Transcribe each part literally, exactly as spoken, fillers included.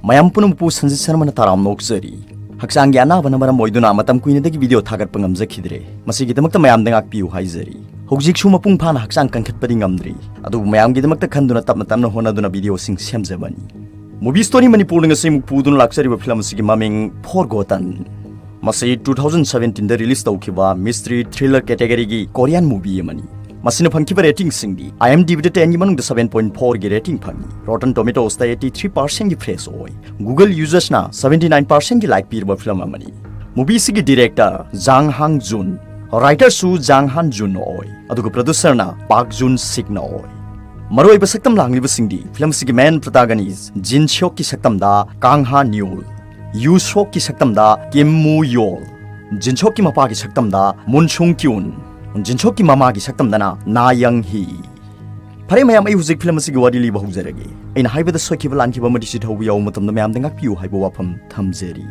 ꯃꯌꯥꯝ ꯄꯨꯝꯅꯃꯛꯄꯨ ꯁꯟꯖꯤꯠ ꯁꯔꯃꯅ ꯇꯔꯥꯝꯅ ꯑꯣꯛꯆꯔꯤ꯫ ꯍꯛꯆꯥꯡꯒꯤ ꯑꯅꯥꯕꯅ ꯃꯔꯝ ꯑꯣꯏꯗꯨꯅ ꯃꯇꯝ ꯀꯨꯏꯅꯗꯒꯤ ꯚꯤꯗꯤꯑꯣ ꯊꯥꯒꯠꯄ ꯉꯝꯖꯈꯤꯗ꯭ꯔꯦ꯫ ꯃꯁꯤꯒꯤꯗꯃꯛꯇ ꯃꯌꯥꯝꯗ ꯉꯥꯛꯄꯤꯌꯨ ꯍꯥꯏꯖꯔꯤ꯫ ꯍꯧꯖꯤꯛꯁꯨ ꯃꯄꯨꯡ ꯐꯥꯅ ꯍꯛꯆꯥꯡ ꯀꯟꯈꯠꯄꯗꯤ ꯉꯝꯗ꯭ꯔꯤ, ꯑꯗꯨꯕꯨ ꯃꯌꯥꯝꯒꯤꯗꯃꯛꯇ ꯈꯟꯗꯨꯅ ꯇꯞꯅ ꯇꯞꯅ ꯍꯣꯠꯅꯗꯨꯅ ꯚꯤꯗꯤꯑꯣꯁꯤꯡ ꯁꯦꯝꯖꯕꯅꯤ꯫ ꯃꯨꯚꯤ ꯁ꯭ꯇꯣꯔꯤ ꯃꯅꯤꯄꯨꯔꯗ ꯉꯁꯤ ꯑꯃꯨꯛ ꯄꯨꯗꯨꯅ ꯂꯥꯛꯆꯔꯤꯕ ꯐꯤꯂꯝ ꯑꯁꯤꯒꯤ ꯃꯃꯤꯡ ꯐꯣꯔꯒꯣꯇꯟ꯫ ꯃꯁꯤ two thousand seventeenꯗ release ꯇꯧꯈꯤꯕ mystery thriller categoryꯒꯤ Korean movie ꯑꯃꯅꯤ꯫ ꯃꯁꯤꯅ ꯐꯪꯈꯤꯕ ratingꯁꯤꯡꯗꯤ IMDbꯗ tenꯒꯤ ꯃꯅꯨꯡꯗ seven point fourꯒꯤ rating ꯐꯪꯉꯤ, Rotten Tomatoesꯇ eighty three percentꯒꯤ praise ꯑꯣꯏ꯫ Google usersꯅ seventy nine percentꯒꯤ like ꯄꯤꯔꯕ ꯐꯤꯂꯝ ꯑꯃꯅꯤ꯫ Movieꯁꯤꯒꯤ director Jang Han Jun, writerꯁꯨ Jang Han Jun ꯑꯣꯏ, ꯑꯗꯨꯒ producerꯅ Park Jun Sikꯅ ꯑꯣꯏ꯫ ꯃꯔꯨꯑꯣꯏꯕ ꯁꯛꯇꯝ ꯂꯥꯡꯂꯤꯕꯁꯤꯡꯗꯤ ꯐꯤꯂꯝ ꯑꯁꯤꯒꯤ main protagonist ꯖꯤꯟ ꯁ꯭ꯌꯣꯛꯀꯤ ꯁꯛꯇꯝꯗ ꯀꯥꯡ ꯍꯥ ꯅ꯭ꯌꯨꯜ, ꯌꯨ ꯁ꯭ꯌꯣꯛꯀꯤ ꯁꯛꯇꯝꯗ ꯀꯤꯝ ꯃꯨ ꯌꯣꯜ, ꯖꯤꯟ ꯁ꯭ꯌꯣꯛꯀꯤ ꯃꯄꯥꯒꯤ ꯁꯛꯇꯝꯗ ꯃꯨꯟ ꯁꯨꯡ ꯀ꯭ꯌꯨꯟ, ꯖꯤꯟ ꯁ꯭ꯌꯣꯛꯀꯤ ꯃꯃꯥꯒꯤ ꯁꯛꯇꯝꯗꯅ ꯅꯥ ꯌꯪ ꯍꯤ꯫ ꯐꯔꯦ ꯃꯌꯥꯝ, ꯑꯩ ꯍꯧꯖꯤꯛ ꯐꯤꯂꯝ ꯑꯁꯤꯒꯤ ꯋꯥꯔꯤ ꯂꯤꯕ ꯍꯧꯖꯔꯒꯦ꯫ ꯑꯩꯅ ꯍꯥꯏꯕꯗ ꯁꯣꯏꯈꯤꯕ ꯂꯥꯟꯈꯤꯕ ꯑꯃꯗꯤ ꯆꯤꯊꯍꯧꯕ ꯌꯥꯎꯕ ꯃꯇꯝꯗ ꯃꯌꯥꯝꯗ ꯉꯥꯛꯄꯤꯌꯨ ꯍꯥꯏꯕ ꯋꯥꯐꯝ ꯊꯝꯖꯔꯤ꯫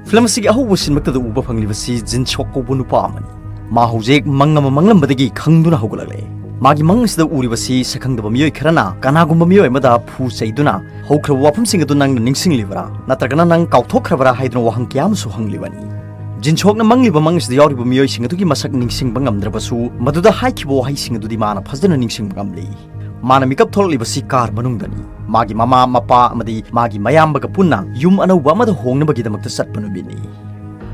ꯐꯤꯂꯝ ꯑꯁꯤꯒꯤ ꯑꯍꯧꯕ ꯁꯤꯟꯃꯛꯇꯗ ꯎꯕ ꯐꯪꯂꯤꯕꯁꯤ ꯖꯤꯟ ꯁꯣꯛ ꯀꯧꯕ ꯅꯨꯄꯥ ꯑꯃꯅꯤ꯫ ꯃꯥ ꯍꯧꯖꯤꯛ ꯃꯪ ꯑꯃ ꯃꯪꯂꯝꯕꯗꯒꯤ ꯈꯪꯗꯨꯅ ꯍꯧꯒꯠꯂꯛꯂꯦ꯫ ꯃꯥꯒꯤ ꯃꯪ ꯑꯁꯤꯗ ꯎꯔꯤꯕꯁꯤ ꯁꯛꯈꯪꯗꯕ ꯃꯤꯑꯣꯏ ꯈꯔꯅ ꯀꯅꯥꯒꯨꯝꯕ ꯃꯤꯑꯣꯏ ꯑꯃꯗ ꯐꯨ ꯆꯩꯗꯨꯅ ꯍꯧꯈ꯭ꯔꯕ ꯋꯥꯐꯝꯁꯤꯡ ꯑꯗꯨ ꯅꯪꯅ ꯅꯤꯡꯁꯤꯡꯂꯤꯕ꯭ꯔꯥ? ꯅꯠꯇ꯭ꯔꯒꯅ ꯅꯪ ꯀꯥꯎꯊꯣꯛꯈ꯭ꯔꯕ꯭ꯔꯥ ꯍꯥꯏꯗꯨꯅ ꯋꯥꯍꯪ ꯀꯌꯥ ꯑꯃꯁꯨ ꯍꯪꯂꯤꯕꯅꯤ꯫ ꯖꯤꯟ ꯁꯣꯛꯅ ꯃꯪꯂꯤꯕ ꯃꯪ ꯑꯁꯤꯗ ꯌꯥꯎꯔꯤꯕ ꯃꯤꯑꯣꯏꯁꯤꯡ ꯑꯗꯨꯒꯤ ꯃꯁꯛ ꯅꯤꯡꯁꯤꯡꯕ ꯉꯝꯗ꯭ꯔꯕꯁꯨ, ꯃꯗꯨꯗ ꯍꯥꯏꯈꯤꯕ ꯋꯥꯍꯩꯁꯤꯡ ꯑꯗꯨꯗꯤ ꯃꯥꯅ ꯐꯖꯅ ꯅꯤꯡꯁꯤꯡꯕ ꯉꯝꯂꯤ꯫ ꯃꯥꯅ ꯃꯤꯀꯞ ꯊꯣꯛꯂꯛꯂꯤꯕꯁꯤ car ꯃꯅꯨꯡꯗꯅꯤ꯫ ꯃꯥꯒꯤ ꯃꯃꯥ, ꯃꯄꯥ ꯑꯃꯗꯤ ꯃꯥꯒꯤ ꯃꯌꯥꯝꯕꯒ ꯄꯨꯟꯅ ꯌꯨꯝ ꯑꯅꯧꯕ ꯑꯃꯗ ꯍꯣꯡꯅꯕꯒꯤꯗꯃꯛꯇ ꯆꯠꯄ ꯅꯨꯃꯤꯠꯅꯤ꯫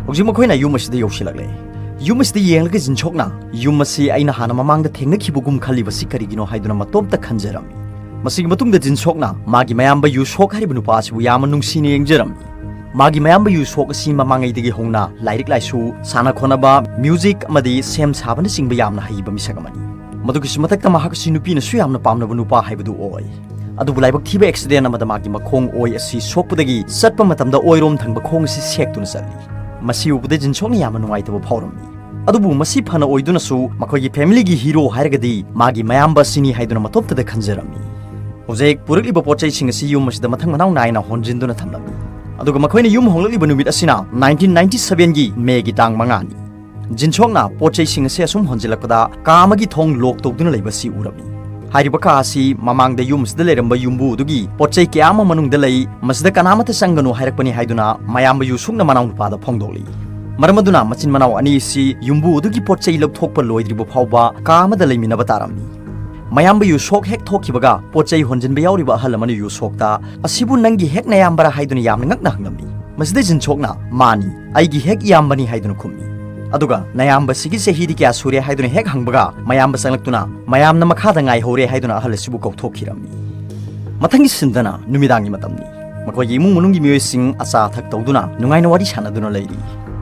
ꯍꯧꯖꯤꯛ ꯃꯈꯣꯏꯅ ꯌꯨꯝ ꯑꯁꯤꯗ ꯌꯧꯁꯤꯜꯂꯛꯂꯦ꯫ ꯌꯨꯝ ꯑꯁꯤꯗ ꯌꯦꯡꯂꯒ ꯖꯤꯟ ꯁꯣꯛꯅ, "ꯌꯨꯝ ꯑꯁꯤ ꯑꯩꯅ ꯍꯥꯟꯅ ꯃꯃꯥꯡꯗ ꯊꯦꯡꯅꯈꯤꯕꯒꯨꯝ ꯈꯜꯂꯤꯕꯁꯤ ꯀꯔꯤꯒꯤꯅꯣ?" ꯍꯥꯏꯗꯨꯅ ꯃꯇꯣꯝꯇ ꯈꯟꯖꯔꯝꯃꯤ꯫ ꯃꯁꯤꯒꯤ ꯃꯇꯨꯡꯗ ꯖꯤꯟ ꯁꯣꯛꯅ ꯃꯥꯒꯤ ꯃꯌꯥꯝꯕ ꯌꯨ ꯁꯣꯛ ꯍꯥꯏꯔꯤꯕ ꯅꯨꯄꯥ ꯑꯁꯤꯕꯨ ꯌꯥꯝꯅ ꯅꯨꯡꯁꯤꯅ ꯌꯦꯡꯖꯔꯝꯃꯤ꯫ ꯃꯥꯒꯤ ꯃꯌꯥꯝꯕ ꯌꯨ ꯁꯣꯛ ꯑꯁꯤ ꯃꯃꯥꯡꯉꯩꯗꯒꯤ ꯍꯧꯅ ꯂꯥꯏꯔꯤꯛ ꯂꯥꯏꯁꯨ, ꯁꯥꯟꯅ ꯈꯣꯠꯅꯕ, music ꯑꯃꯗꯤ ꯁꯦꯝ ꯁꯥꯕꯅꯆꯤꯡꯕ ꯌꯥꯝꯅ ꯍꯩꯕ ꯃꯤꯁꯛ ꯑꯃꯅꯤ꯫ ꯃꯗꯨꯒꯤꯁꯨ ꯃꯊꯛꯇ ꯃꯍꯥꯛ ꯑꯁꯤ ꯅꯨꯄꯤꯅꯁꯨ ꯌꯥꯝꯅ ꯄꯥꯝꯅꯕ ꯅꯨꯄꯥ ꯍꯥꯏꯕꯗꯨ ꯑꯣꯏ꯫ ꯑꯗꯨꯕꯨ ꯂꯥꯏꯕꯛ ꯊꯤꯕ accident ꯑꯃꯗ ꯃꯥꯒꯤ ꯃꯈꯣꯡ ꯑꯣꯏ ꯑꯁꯤ ꯁꯣꯛꯄꯗꯒꯤ ꯆꯠꯄ ꯃꯇꯝꯗ ꯑꯣꯏꯔꯣꯝ ꯊꯪꯕ ꯈꯣꯡ ꯑꯁꯤ ꯁꯦꯛꯇꯨꯅ ꯆꯠꯂꯤ꯫ ꯃꯁꯤ ꯎꯕꯗ ꯖꯤꯟ ꯁꯣꯛꯅ ꯌꯥꯝꯅ ꯅꯨꯡꯉꯥꯏꯇꯕ ꯐꯥꯎꯔꯝꯃꯤ꯫ ꯑꯗꯨꯕꯨ ꯃꯁꯤ ꯐꯅ ꯑꯣꯏꯗꯨꯅꯁꯨ ꯃꯈꯣꯏꯒꯤ familyꯒꯤ hero ꯍꯥꯏꯔꯒꯗꯤ ꯃꯥꯒꯤ ꯃꯌꯥꯝꯕ ꯑꯁꯤꯅꯤ ꯍꯥꯏꯗꯨꯅ ꯃꯇꯣꯝꯇꯗ ꯈꯟꯖꯔꯝꯃꯤ꯫ ꯍꯧꯖꯤꯛ ꯄꯨꯔꯛꯂꯤꯕ ꯄꯣꯠ ꯆꯩꯁꯤꯡ ꯑꯁꯤ ꯌꯨꯝ ꯑꯁꯤꯗ ꯃꯊꯪ ꯃꯅꯥꯎ ꯅꯥꯏꯅ ꯍꯣꯟꯖꯤꯟꯗꯨꯅ ꯊꯝꯂꯝꯃꯤ꯫ ꯑꯗꯨꯒ ꯃꯈꯣꯏꯅ ꯌꯨꯝ ꯍꯣꯡꯂꯛꯂꯤꯕ ꯅꯨꯃꯤꯠ ꯑꯁꯤꯅ nineteen ninety sevenꯒꯤ Mayꯒꯤ ꯇꯥꯡ ꯃꯉꯥꯅꯤ꯫ ꯖꯤꯟ ꯁꯣꯛꯅ ꯄꯣꯠ ꯆꯩꯁꯤꯡ ꯑꯁꯤ ꯑꯁꯨꯝ ꯍꯣꯟꯖꯤꯜꯂꯛꯄꯗ ꯀꯥ ꯑꯃꯒꯤ ꯊꯣꯡ lock ꯇꯧꯗꯨꯅ ꯂꯩꯕꯁꯤ ꯎꯔꯝꯃꯤ꯫ ꯍꯥꯏꯔꯤꯕ ꯀꯥ ꯑꯁꯤ ꯃꯃꯥꯡꯗ ꯌꯨꯝ ꯑꯁꯤꯗ ꯂꯩꯔꯝꯕ ꯌꯨꯝꯕꯨ ꯑꯗꯨꯒꯤ ꯄꯣꯠ ꯆꯩ ꯀꯌꯥ ꯑꯃ ꯃꯅꯨꯡꯗ ꯂꯩ, ꯃꯁꯤꯗ ꯀꯅꯥꯃꯠꯇ ꯆꯪꯒꯅꯨ ꯍꯥꯏꯔꯛꯄꯅꯤ ꯍꯥꯏꯗꯨꯅ ꯃꯌꯥꯝꯕ ꯌꯨꯁꯣꯛꯅ ꯃꯅꯥꯎꯅꯨꯄꯥꯗ ꯐꯣꯡꯗꯣꯛꯂꯤ꯫ ꯃꯔꯝ ꯑꯗꯨꯅ ꯃꯆꯤꯟ ꯃꯅꯥꯎ ꯑꯅꯤ ꯑꯁꯤ ꯌꯨꯝꯕꯨ ꯑꯗꯨꯒꯤ ꯄꯣꯠ ꯆꯩ ꯂꯧꯊꯣꯛꯄ ꯂꯣꯏꯗ꯭ꯔꯤꯕ ꯐꯥꯎꯕ ꯀꯥ ꯑꯃꯗ ꯂꯩꯃꯤꯟꯅꯕ ꯇꯥꯔꯝꯃꯤ꯫ ꯃꯌꯥꯝꯕ ꯌꯨꯁꯣꯛ ꯍꯦꯛ ꯊꯣꯛꯈꯤꯕꯒ ꯄꯣꯠ ꯆꯩ ꯍꯣꯟꯖꯤꯟꯕ ꯌꯥꯎꯔꯤꯕ ꯑꯍꯜ ꯑꯃꯅ ꯌꯨꯁꯣꯛꯇ, "ꯑꯁꯤꯕꯨ ꯅꯪꯒꯤ ꯍꯦꯛ ꯅꯌꯥꯝꯕꯔꯥ?" ꯍꯥꯏꯗꯨꯅ ꯌꯥꯝꯅ ꯉꯛꯅ ꯍꯪꯂꯝꯃꯤ꯫ ꯃꯁꯤꯗ ꯖꯤꯟꯁꯣꯛꯅ, "ꯃꯥꯅꯤ, ꯑꯩꯒꯤ ꯍꯦꯛ ꯏꯌꯥꯝꯕꯅꯤ" ꯍꯥꯏꯗꯨꯅ ꯈꯨꯝꯃꯤ꯫ ꯑꯗꯨꯒ ꯅꯌꯥꯝꯕꯁꯤꯒꯤ ꯆꯍꯤꯗꯤ ꯀꯌꯥ ꯁꯨꯔꯦ ꯍꯥꯏꯗꯨꯅ ꯍꯦꯛ ꯍꯪꯕꯒ ꯃꯌꯥꯝꯕ ꯆꯪꯂꯛꯇꯨꯅ, "ꯃꯌꯥꯝꯅ ꯃꯈꯥꯗ ꯉꯥꯏꯍꯧꯔꯦ" ꯍꯥꯏꯗꯨꯅ ꯑꯍꯜ ꯑꯁꯤꯕꯨ ꯀꯧꯊꯣꯛꯈꯤꯔꯝꯃꯤ꯫ ꯃꯊꯪꯒꯤ ꯁꯤꯟꯗꯅ ꯅꯨꯃꯤꯗꯥꯡꯒꯤ ꯃꯇꯝꯅꯤ꯫ ꯃꯈꯣꯏꯒꯤ ꯏꯃꯨꯡ ꯃꯅꯨꯡꯒꯤ ꯃꯤꯑꯣꯏꯁꯤꯡ ꯑꯆꯥ ꯑꯊꯛ ꯇꯧꯗꯨꯅ ꯅꯨꯡꯉꯥꯏꯅ ꯋꯥꯔꯤ ꯁꯥꯟꯅꯗꯨꯅ ꯂꯩꯔꯤ꯫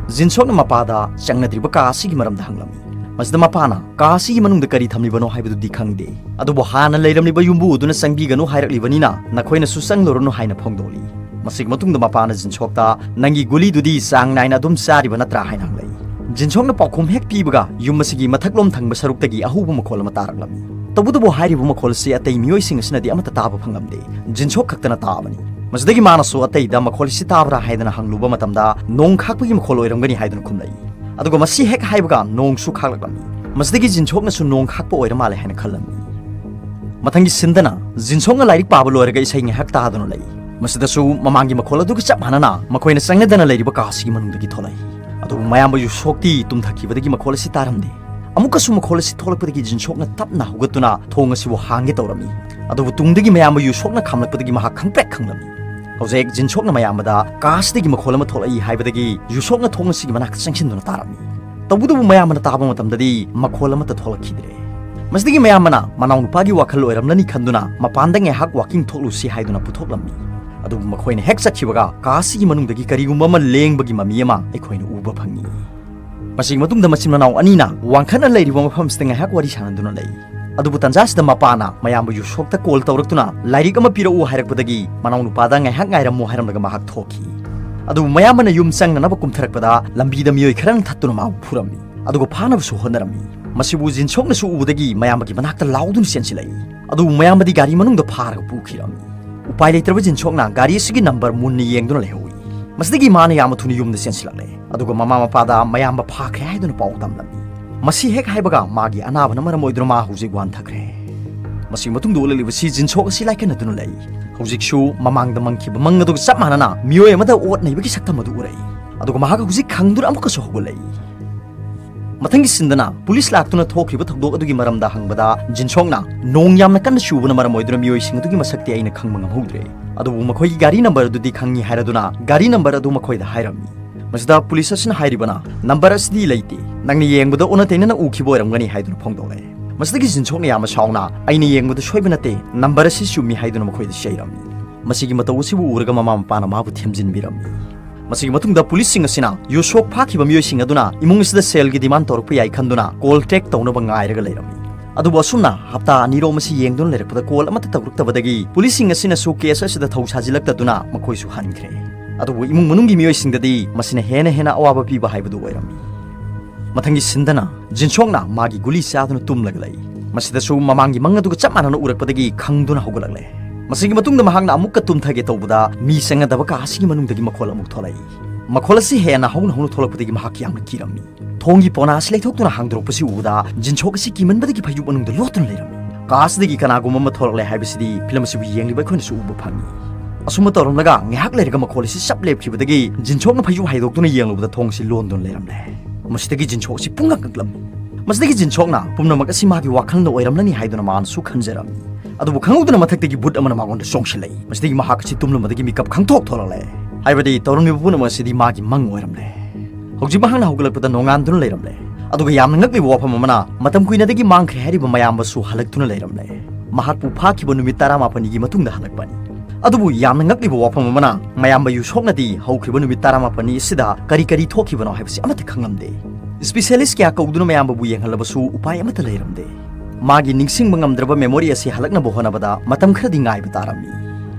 ꯖꯤꯟꯁꯣꯛꯅ ꯃꯄꯥꯗ ꯆꯪꯅꯗ꯭ꯔꯤꯕ ꯀꯥ ꯑꯁꯤꯒꯤ ꯃꯔꯝꯗ ꯍꯪꯂꯝꯃꯤ꯫ ꯃꯁꯤꯗ ꯃꯄꯥꯅ, "ꯀꯥ ꯑꯁꯤꯒꯤ ꯃꯅꯨꯡꯗ ꯀꯔꯤ ꯊꯝꯂꯤꯕꯅꯣ ꯍꯥꯏꯕꯗꯨꯗꯤ ꯈꯪꯗꯦ, ꯑꯗꯨꯕꯨ ꯍꯥꯟꯅ ꯂꯩꯔꯝꯂꯤꯕ ꯌꯨꯝꯕꯨ ꯑꯗꯨꯅ ꯆꯪꯕꯤꯒꯅꯨ ꯍꯥꯏꯔꯛꯂꯤꯕꯅꯤꯅ ꯅꯈꯣꯏꯅꯁꯨ ꯆꯪꯂꯨꯔꯅꯨ" ꯍꯥꯏꯅ ꯐꯣꯡꯗꯣꯛꯂꯤ꯫ ꯃꯁꯤꯒꯤ ꯃꯇꯨꯡꯗ ꯃꯄꯥꯅ ꯖꯤꯟꯁꯣꯛꯇ, "ꯅꯪꯒꯤ ꯒꯨꯂꯤꯗꯨꯗꯤ ꯆꯥꯡ ꯅꯥꯏꯅ ꯑꯗꯨꯝ ꯆꯥꯔꯤꯕ ꯅꯠꯇ꯭ꯔꯥ?" ꯍꯥꯏꯅ ꯍꯪꯂꯛꯏ꯫ ꯖꯤꯟꯁꯣꯛꯅ ꯄꯥꯎꯈꯨꯝ ꯍꯦꯛ ꯄꯤꯕꯒ ꯌꯨꯝ ꯑꯁꯤꯒꯤ ꯃꯊꯛꯂꯣꯝ ꯊꯪꯕ ꯁꯔꯨꯛꯇꯒꯤ ꯑꯍꯧꯕ ꯃꯈꯣꯜ ꯑꯃ ꯇꯥꯔꯛꯂꯝꯃꯤ꯫ ꯇꯧꯕꯇꯕꯨ ꯍꯥꯏꯔꯤꯕ ꯃꯈꯣꯜ ꯑꯁꯤ ꯑꯇꯩ ꯃꯤꯑꯣꯏꯁꯤꯡ ꯑꯁꯤꯅꯗꯤ ꯑꯃꯠꯇ ꯇꯥꯕ ꯐꯪꯂꯝꯗꯦ꯫ ꯖꯤꯟꯁꯣꯛ ꯈꯛꯇꯅ ꯇꯥꯕꯅꯤ꯫ ꯃꯁꯤꯗꯒꯤ ꯃꯥꯅꯁꯨ ꯑꯇꯩꯗ ꯃꯈꯣꯜ ꯑꯁꯤ ꯇꯥꯕ꯭ꯔꯥ ꯍꯥꯏꯗꯅ ꯍꯪꯂꯨꯕ ꯃꯇꯝꯗ ꯅꯣꯡ ꯈꯥꯛꯄꯒꯤ ꯃꯈꯣꯜ ꯑꯣꯏꯔꯝꯒꯅꯤ ꯍꯥꯏꯗꯨꯅ ꯈꯨꯝꯂꯛꯏ꯫ ꯑꯗꯨꯒ ꯃꯁꯤ ꯍꯦꯛ ꯍꯥꯏꯕꯒ ꯅꯣꯡꯁꯨ ꯈꯥꯛꯂꯛꯂꯝꯃꯤ꯫ ꯃꯁꯤꯗꯒꯤ ꯖꯤꯟꯁꯣꯛꯅꯁꯨ ꯅꯣꯡ ꯈꯥꯛꯄ ꯑꯣꯏꯔ ꯃꯥꯜꯂꯦ ꯍꯥꯏꯅ ꯈꯜꯂꯝꯃꯤ꯫ ꯃꯊꯪꯒꯤ ꯁꯤꯟꯗꯅ ꯖꯤꯟꯁꯣꯛꯅ ꯂꯥꯏꯔꯤꯛ ꯄꯥꯕ ꯂꯣꯏꯔꯒ ꯏꯁꯩ ꯉꯥꯏꯍꯥꯛ ꯇꯥꯗꯨꯅ ꯂꯩ꯫ ꯃꯁꯤꯗꯁꯨ ꯃꯃꯥꯡꯒꯤ ꯃꯈꯣꯜ ꯑꯗꯨꯒ ꯆꯞ ꯃꯥꯟꯅꯅ ꯃꯈꯣꯏꯅ ꯆꯪꯅꯗꯅ ꯂꯩꯔꯤꯕ ꯀꯥ ꯑꯁꯤꯒꯤ ꯃꯅꯨꯡꯗꯒꯤ ꯊꯣꯛꯂꯛꯏ꯫ ꯑꯗꯨꯕꯨ ꯃꯌꯥꯝꯕ ꯌꯨꯁꯣꯛꯇꯤ ꯇꯨꯝꯊꯈꯤꯕꯗꯒꯤ ꯃꯈꯣꯜ ꯑꯁꯤ ꯇꯥꯔꯝꯗꯦ꯫ ꯑꯃꯨꯛꯀꯁꯨ ꯃꯈꯣꯜ ꯑꯁꯤ ꯊꯣꯛꯂꯛꯄꯗꯒꯤ ꯖꯤꯟꯁꯣꯛꯅ ꯇꯞꯅ ꯍꯧꯒꯠꯇꯨꯅ ꯊꯣꯡ ꯑꯁꯤꯕꯨ ꯍꯥꯡꯒꯦ ꯇꯧꯔꯝꯃꯤ꯫ ꯑꯗꯨꯕꯨ ꯇꯨꯡꯗꯒꯤ ꯃꯌꯥꯝꯕ ꯌꯨꯁꯣꯛꯅ ꯈꯥꯝꯂꯛꯄꯗꯒꯤ ꯃꯍꯥꯛ ꯈꯪꯄ꯭ꯔꯦꯛ ꯈꯪꯂꯝꯃꯤ꯫ ꯍꯧꯖꯤꯛ ꯖꯤꯟꯁꯣꯛꯅ ꯃꯌꯥꯝꯕꯗ, "ꯀꯥ ꯑꯁꯤꯗꯒꯤ ꯃꯈꯣꯜ ꯑꯃ ꯊꯣꯛꯂꯛꯏ" ꯍꯥꯏꯕꯗꯒꯤ ꯌꯨꯁꯣꯛꯅ ꯊꯣꯡ ꯑꯁꯤꯒꯤ ꯃꯅꯥꯛꯇ ꯆꯪꯁꯤꯟꯗꯨꯅ ꯇꯥꯔꯝꯃꯤ꯫ ꯇꯧꯕꯇꯕꯨ ꯃꯌꯥꯝꯕꯅ ꯇꯥꯕ ꯃꯇꯝꯗꯗꯤ ꯃꯈꯣꯜ ꯑꯃꯠꯇ ꯊꯣꯛꯂꯛꯈꯤꯗ꯭ꯔꯦ꯫ ꯃꯁꯤꯗꯒꯤ ꯃꯌꯥꯝꯕꯅ ꯃꯅꯥꯎꯅꯨꯄꯥꯒꯤ ꯋꯥꯈꯜ ꯑꯣꯏꯔꯝꯂꯅꯤ ꯈꯟꯗꯨꯅ ꯃꯄꯥꯟꯗ ꯉꯥꯏꯍꯥꯛ ꯋꯥꯀꯤꯡ ꯊꯣꯛꯂꯨꯁꯤ ꯍꯥꯏꯗꯨꯅ ꯄꯨꯊꯣꯛꯂꯝꯃꯤ꯫ ꯑꯗꯨꯕꯨ ꯃꯈꯣꯏꯅ ꯍꯦꯛ ꯆꯠꯈꯤꯕꯒ ꯀꯥ ꯑꯁꯤꯒꯤ ꯃꯅꯨꯡꯗꯒꯤ ꯀꯔꯤꯒꯨꯝꯕ ꯑꯃ ꯂꯦꯡꯕꯒꯤ ꯃꯃꯤ ꯑꯃ ꯑꯩꯈꯣꯏꯅ ꯎꯕ ꯐꯪꯉꯤ꯫ ꯃꯁꯤꯒꯤ ꯃꯇꯨꯡꯗ ꯃꯆꯤꯟ ꯃꯅꯥꯎ ꯑꯅꯤꯅ ꯋꯥꯡꯈꯠꯅ ꯂꯩꯔꯤꯕ ꯃꯐꯝꯁꯤꯗ ꯉꯥꯏꯍꯥꯛ ꯋꯥꯔꯤ ꯁꯥꯟꯅꯗꯨꯅ ꯂꯩ꯫ ꯑꯗꯨꯕꯨ ꯇꯟꯖꯥꯁꯤꯗ ꯃꯄꯥꯅ ꯃꯌꯥꯝꯕ ꯌꯨꯁꯣꯛꯇ ꯀꯣꯜ ꯇꯧꯔꯛꯇꯨꯅ ꯂꯥꯏꯔꯤꯛ ꯑꯃ ꯄꯤꯔꯛꯎ ꯍꯥꯏꯔꯛꯄꯗꯒꯤ ꯃꯅꯥꯎꯅꯨꯄꯥꯗ ꯉꯥꯏꯍꯥꯛ ꯉꯥꯏꯔꯝꯃꯨ ꯍꯥꯏꯔꯝꯂꯒ ꯃꯍꯥꯛ ꯊꯣꯛꯈꯤ꯫ ꯑꯗꯨꯕꯨ ꯃꯌꯥꯝꯕꯅ ꯌꯨꯝ ꯆꯪꯅꯅꯕ ꯀꯨꯝꯊꯔꯛꯄꯗ ꯂꯝꯕꯤꯗ ꯃꯤꯑꯣꯏ ꯈꯔꯅ ꯊꯠꯇꯨꯅ ꯃꯥꯕꯨ ꯐꯨꯔꯝꯃꯤ꯫ ꯑꯗꯨꯒ ꯐꯥꯅꯕꯁꯨ ꯍꯣꯠꯅꯔꯝꯃꯤ꯫ ꯃꯁꯤꯕꯨ ꯖꯤꯟꯁꯣꯛꯅꯁꯨ ꯎꯕꯗꯒꯤ ꯃꯌꯥꯝꯕꯒꯤ ꯃꯅꯥꯛꯇ ꯂꯥꯎꯗꯨꯅ ꯆꯦꯟꯁꯤꯜꯂꯛꯏ꯫ ꯑꯗꯨꯕꯨ ꯃꯌꯥꯝꯕꯗꯤ ꯒꯥꯔꯤ ꯃꯅꯨꯡꯗ ꯐꯥꯔꯒ ꯄꯨꯈꯤꯔꯝꯃꯤ꯫ ꯎꯄꯥꯏ ꯂꯩꯇ꯭ꯔꯕ ꯖꯤꯟꯁꯣꯛꯅ ꯒꯥꯔꯤ ꯑꯁꯤꯒꯤ ꯅꯝꯕꯔ ꯃꯨꯟꯅ ꯌꯦꯡꯗꯨꯅ ꯂꯩꯍꯧꯏ꯫ ꯃꯁꯤꯗꯒꯤ ꯃꯥꯅ ꯌꯥꯝꯅ ꯊꯨꯅ ꯌꯨꯝꯗ ꯆꯦꯟꯁꯤꯜꯂꯛꯂꯦ꯫ ꯑꯗꯨꯒ ꯃꯃꯥ ꯃꯄꯥꯗ ꯃꯌꯥꯝꯕ ꯐꯥꯈ꯭ꯔꯦ ꯍꯥꯏꯗꯨꯅ ꯄꯥꯎ ꯇꯝꯂꯝꯃꯤ꯫ ꯃꯁꯤ ꯍꯦꯛ ꯍꯥꯏꯕꯒ ꯃꯥꯒꯤ ꯑꯅꯥꯕꯅ ꯃꯔꯝ ꯑꯣꯏꯗꯨꯅ ꯃꯥ ꯍꯧꯖꯤꯛ ꯋꯥꯟꯊꯈ꯭ꯔꯦ꯫ ꯃꯁꯤꯒꯤ ꯃꯇꯨꯡꯗ ꯎꯠꯂꯛꯂꯤꯕꯁꯤ ꯖꯤꯟꯁꯣꯛ ꯑꯁꯤ ꯂꯥꯏꯀꯟꯅꯗꯨꯅ ꯂꯩ꯫ ꯍꯧꯖꯤꯛꯁꯨ ꯃꯃꯥꯡꯗ ꯃꯪꯈꯤꯕ ꯃꯪ ꯑꯗꯨꯒ ꯆꯞ ꯃꯥꯟꯅꯅ ꯃꯤꯑꯣꯏ ꯑꯃꯗ ꯑꯣꯠ ꯅꯩꯕꯒꯤ ꯁꯛꯇꯝ ꯑꯗꯨ ꯎꯔꯛꯏ꯫ ꯑꯗꯨꯒ ꯃꯍꯥꯛ ꯍꯧꯖꯤꯛ ꯈꯪꯗꯨꯅ ꯑꯃꯨꯛꯀꯁꯨ ꯍꯧꯒꯠꯂꯛꯏ꯫ ꯃꯊꯪꯒꯤ ꯁꯤꯟꯗꯅ ꯄꯨꯂꯤꯁ ꯂꯥꯛꯇꯨꯅ ꯊꯣꯛꯈ꯭ꯔꯤꯕ ꯊꯧꯗꯣꯛ ꯑꯗꯨꯒꯤ ꯃꯔꯝꯗ ꯍꯪꯕꯗ ꯖꯤꯟꯁꯣꯛꯅ, "ꯅꯣꯡ ꯌꯥꯝꯅ ꯀꯟꯅ ꯆꯨꯕꯅ ꯃꯔꯝ ꯑꯣꯏꯗꯨꯅ ꯃꯤꯑꯣꯏꯁꯤꯡ ꯑꯗꯨꯒꯤ ꯃꯁꯛꯇꯤ ꯑꯩꯅ ꯈꯪꯕ ꯉꯝꯍꯧꯗ꯭ꯔꯦ, ꯑꯗꯨꯕꯨ ꯃꯈꯣꯏꯒꯤ ꯒꯥꯔꯤ ꯅꯝꯕꯔ ꯑꯗꯨꯗꯤ ꯈꯪꯉꯤ" ꯍꯥꯏꯔꯗꯨꯅ ꯒꯥꯔꯤ ꯅꯝꯕꯔ ꯑꯗꯨ ꯃꯈꯣꯏꯗ ꯍꯥꯏꯔꯝꯃꯤ꯫ ꯃꯁꯤꯗ ꯄꯨꯂꯤꯁ ꯑꯁꯤꯅ ꯍꯥꯏꯔꯤꯕꯅ, "ꯅꯝꯕꯔ ꯑꯁꯤꯗꯤ ꯂꯩꯇꯦ, ꯅꯪꯅ ꯌꯦꯡꯕꯗ ꯑꯣꯟꯅ ꯇꯩꯅꯅ ꯎꯈꯤꯕ ꯑꯣꯏꯔꯝꯒꯅꯤ" ꯍꯥꯏꯗꯨꯅ ꯐꯣꯡꯗꯣꯛꯂꯦ꯫ ꯃꯁꯤꯗꯒꯤ ꯖꯤꯟꯁꯣꯛꯅ ꯌꯥꯝꯅ ꯁꯥꯎꯅ, "ꯑꯩꯅ ꯌꯦꯡꯕꯗ ꯁꯣꯏꯕ ꯅꯠꯇꯦ, ꯅꯝꯕꯔ ꯑꯁꯤ ꯆꯨꯝꯃꯤ" ꯍꯥꯏꯗꯨꯅ ꯃꯈꯣꯏꯗ ꯆꯩꯔꯝꯃꯤ꯫ ꯃꯁꯤꯒꯤ ꯃꯇꯧ ꯑꯁꯤꯕꯨ ꯎꯔꯒ ꯃꯃꯥ ꯃꯄꯥꯅ ꯃꯥꯕꯨ ꯊꯦꯝꯖꯤꯟꯕꯤꯔꯝꯃꯤ꯫ ꯃꯁꯤꯒꯤ ꯃꯇꯨꯡꯗ ꯄꯨꯂꯤꯁꯁꯤꯡ ꯑꯁꯤꯅ ꯌꯨꯁꯣꯛ ꯐꯥꯈꯤꯕ ꯃꯤꯑꯣꯏꯁꯤꯡ ꯑꯗꯨꯅ ꯏꯃꯨꯡ ꯑꯁꯤꯗ ꯁꯦꯜꯒꯤ ꯗꯤꯃꯥꯟ ꯇꯧꯔꯛꯄ ꯌꯥꯏ ꯈꯟꯗꯨꯅ ꯀꯣꯜ ꯇ꯭ꯔꯦꯛ ꯇꯧꯅꯕ ꯉꯥꯏꯔꯒ ꯂꯩꯔꯝꯃꯤ꯫ ꯑꯗꯨꯕꯨ ꯑꯁꯨꯝꯅ ꯍꯞꯇꯥ ꯑꯅꯤꯔꯣꯝ ꯑꯁꯤ ꯌꯦꯡꯗꯨꯅ ꯂꯩꯔꯛꯄꯗ ꯀꯣꯜ ꯑꯃꯠꯇ ꯇꯧꯔꯛꯇꯕꯗꯒꯤ ꯄꯨꯂꯤꯁꯁꯤꯡ ꯑꯁꯤꯅꯁꯨ ꯀꯦꯁ ꯑꯁꯤꯗ ꯊꯧ ꯁꯥꯖꯤꯜꯂꯛꯇꯗꯨꯅ ꯃꯈꯣꯏꯁꯨ ꯍꯟꯈ꯭ꯔꯦ꯫ ꯑꯗꯨꯕꯨ ꯏꯃꯨꯡ ꯃꯅꯨꯡꯒꯤ ꯃꯤꯑꯣꯏꯁꯤꯡꯗꯗꯤ ꯃꯁꯤꯅ ꯍꯦꯟꯅ ꯍꯦꯟꯅ ꯑꯋꯥꯕ ꯄꯤꯕ ꯍꯥꯏꯕꯗꯨ ꯑꯣꯏꯔꯝꯃꯤ꯫ ꯃꯊꯪꯒꯤ ꯁꯤꯟꯗꯅ ꯖꯤꯟꯁꯣꯛꯅ ꯃꯥꯒꯤ ꯒꯨꯂꯤ ꯆꯥꯗꯨꯅ ꯇꯨꯝꯂꯒ ꯂꯩ꯫ ꯃꯁꯤꯗꯁꯨ ꯃꯃꯥꯡꯒꯤ ꯃꯪ ꯑꯗꯨꯒ ꯆꯞ ꯃꯥꯟꯅꯅ ꯎꯔꯛꯄꯗꯒꯤ ꯈꯪꯗꯨꯅ ꯍꯧꯒꯠꯂꯛꯂꯦ꯫ ꯃꯁꯤꯒꯤ ꯃꯇꯨꯡꯗ ꯃꯍꯥꯛꯅ ꯑꯃꯨꯛꯀ ꯇꯨꯝꯊꯒꯦ ꯇꯧꯕꯗ ꯃꯤ ꯆꯪꯒꯗꯕ ꯀꯥ ꯑꯁꯤꯒꯤ ꯃꯅꯨꯡꯗꯒꯤ ꯃꯈꯣꯜ ꯑꯃꯨꯛ ꯊꯣꯛꯂꯛꯏ꯫ ꯃꯈꯣꯜ ꯑꯁꯤ ꯍꯦꯟꯅ ꯍꯧꯅ ꯍꯧꯅ ꯊꯣꯛꯂꯛꯄꯗꯒꯤ ꯃꯍꯥꯛ ꯌꯥꯝꯅ ꯀꯤꯔꯝꯃꯤ꯫ ꯊꯣꯡꯒꯤ ꯄꯣꯅꯥ ꯑꯁꯤ ꯂꯩꯊꯣꯛꯇꯨꯅ ꯍꯥꯡꯗꯣꯔꯛꯄꯁꯤ ꯎꯕꯗ ꯖꯤꯟꯁꯣꯛ ꯑꯁꯤ ꯀꯤꯃꯟꯕꯗꯒꯤ ꯐꯩꯖꯨꯞ ꯃꯅꯨꯡꯗ ꯂꯣꯠꯇꯨꯅ ꯂꯩꯔꯝꯃꯤ꯫ ꯀꯥ ꯑꯁꯤꯗꯒꯤ ꯀꯅꯥꯒꯨꯝꯕ ꯑꯃ ꯊꯣꯛꯂꯛꯂꯦ ꯍꯥꯏꯕꯁꯤꯗꯤ ꯐꯤꯂꯝ ꯑꯁꯤꯕꯨ ꯌꯦꯡꯂꯤꯕ ꯑꯩꯈꯣꯏꯅꯁꯨ ꯎꯕ ꯐꯪꯏ꯫ ꯑꯁꯨꯝꯅ ꯇꯧꯔꯝꯂꯒ ꯉꯥꯏꯍꯥꯛ ꯂꯩꯔꯒ ꯃꯈꯣꯜ ꯑꯁꯤ ꯆꯞ ꯂꯦꯞꯈꯤꯕꯗꯒꯤ ꯖꯤꯟꯁꯣꯛꯅ ꯐꯩꯖꯨꯞ ꯍꯥꯏꯗꯣꯛꯇꯨꯅ ꯌꯦꯡꯂꯨꯕꯗ ꯊꯣꯡ ꯑꯁꯤ ꯂꯣꯟꯗꯨꯅ ꯂꯩꯔꯝꯂꯦ꯫ ꯃꯁꯤꯗꯒꯤ ꯖꯤꯟꯁꯣꯛ ꯑꯁꯤ ꯄꯨꯡꯉꯛ ꯉꯛꯂꯝꯃꯤ꯫ ꯃꯁꯤꯗꯒꯤ ꯖꯤꯟꯁꯣꯛꯅ ꯄꯨꯝꯅꯃꯛ ꯑꯁꯤ ꯃꯥꯒꯤ ꯋꯥꯈꯜꯅ ꯑꯣꯏꯔꯝꯂꯅꯤ ꯍꯥꯏꯗꯨꯅ ꯃꯥꯅꯁꯨ ꯈꯟꯖꯔꯝꯃꯤ꯫ ꯑꯗꯨꯕꯨ ꯈꯪꯍꯧꯗꯅ ꯃꯊꯛꯇꯒꯤ ꯚꯨꯠ ꯑꯃꯅ ꯃꯉꯣꯟꯗ ꯆꯣꯡꯁꯤꯜꯂꯛꯏ꯫ ꯃꯁꯤꯗꯒꯤ ꯃꯍꯥꯛ ꯑꯁꯤ ꯇꯨꯝꯂꯝꯕꯗꯒꯤ ꯃꯤꯀꯞ ꯈꯪꯊꯣꯛ ꯊꯣꯛꯂꯛꯂꯦ꯫ ꯍꯥꯏꯕꯗꯤ ꯇꯧꯔꯝꯂꯤꯕ ꯄꯨꯝꯅꯃꯛ ꯑꯁꯤꯗꯤ ꯃꯥꯒꯤ ꯃꯪ ꯑꯣꯏꯔꯝꯂꯦ꯫ ꯍꯧꯖꯤꯛ ꯃꯍꯥꯛꯅ ꯍꯧꯒꯠꯂꯛꯄꯗ ꯅꯣꯡꯉꯥꯟꯗꯨꯅ ꯂꯩꯔꯝꯂꯦ꯫ ꯑꯗꯨꯒ ꯌꯥꯝꯅ ꯉꯛꯂꯤꯕ ꯋꯥꯐꯝ ꯑꯃꯅ, ꯃꯇꯝ ꯀꯨꯏꯅꯗꯒꯤ ꯃꯥꯡꯈ꯭ꯔꯦ ꯍꯥꯏꯔꯤꯕ ꯃꯌꯥꯝꯕꯁꯨ ꯍꯜꯂꯛꯇꯨꯅ ꯂꯩꯔꯝꯂꯦ꯫ ꯃꯍꯥꯛꯄꯨ ꯐꯥꯈꯤꯕ ꯅꯨꯃꯤꯠ ꯇꯔꯥꯃꯥꯄꯟꯅꯤꯒꯤ ꯃꯇꯨꯡꯗ ꯍꯜꯂꯛꯄꯅꯤ꯫ ꯑꯗꯨꯕꯨ ꯌꯥꯝꯅ ꯉꯛꯂꯤꯕ ꯋꯥꯐꯝ ꯑꯃꯅ, ꯃꯌꯥꯝꯕ ꯌꯨꯁꯣꯛꯅꯗꯤ ꯍꯧꯈ꯭ꯔꯤꯕ ꯅꯨꯃꯤꯠ ꯇꯔꯥꯃꯥꯄꯟꯅꯤ ꯑꯁꯤꯗ ꯀꯔꯤ ꯀꯔꯤ ꯊꯣꯛꯈꯤꯕꯅꯣ ꯍꯥꯏꯕꯁꯤ ꯑꯃꯠꯇ ꯈꯪꯂꯝꯗꯦ꯫ ꯏꯁꯄꯤꯁꯤꯌꯦꯂꯤꯁ ꯀꯌꯥ ꯀꯧꯗꯨꯅ ꯃꯌꯥꯝꯕꯕꯨ ꯌꯦꯡꯍꯜꯂꯕꯁꯨ ꯎꯄꯥꯏ ꯑꯃꯠꯇ ꯂꯩꯔꯝꯗꯦ꯫ ꯃꯥꯒꯤ ꯅꯤꯡꯁꯤꯡꯕ ꯉꯝꯗ꯭ꯔꯕ ꯃꯦꯃꯣꯔꯤ ꯑꯁꯤ ꯍꯜꯂꯛꯅꯕ ꯍꯣꯠꯅꯕꯗ ꯃꯇꯝ ꯈꯔꯗꯤ ꯉꯥꯏꯕ ꯇꯥꯔꯝꯃꯤ꯫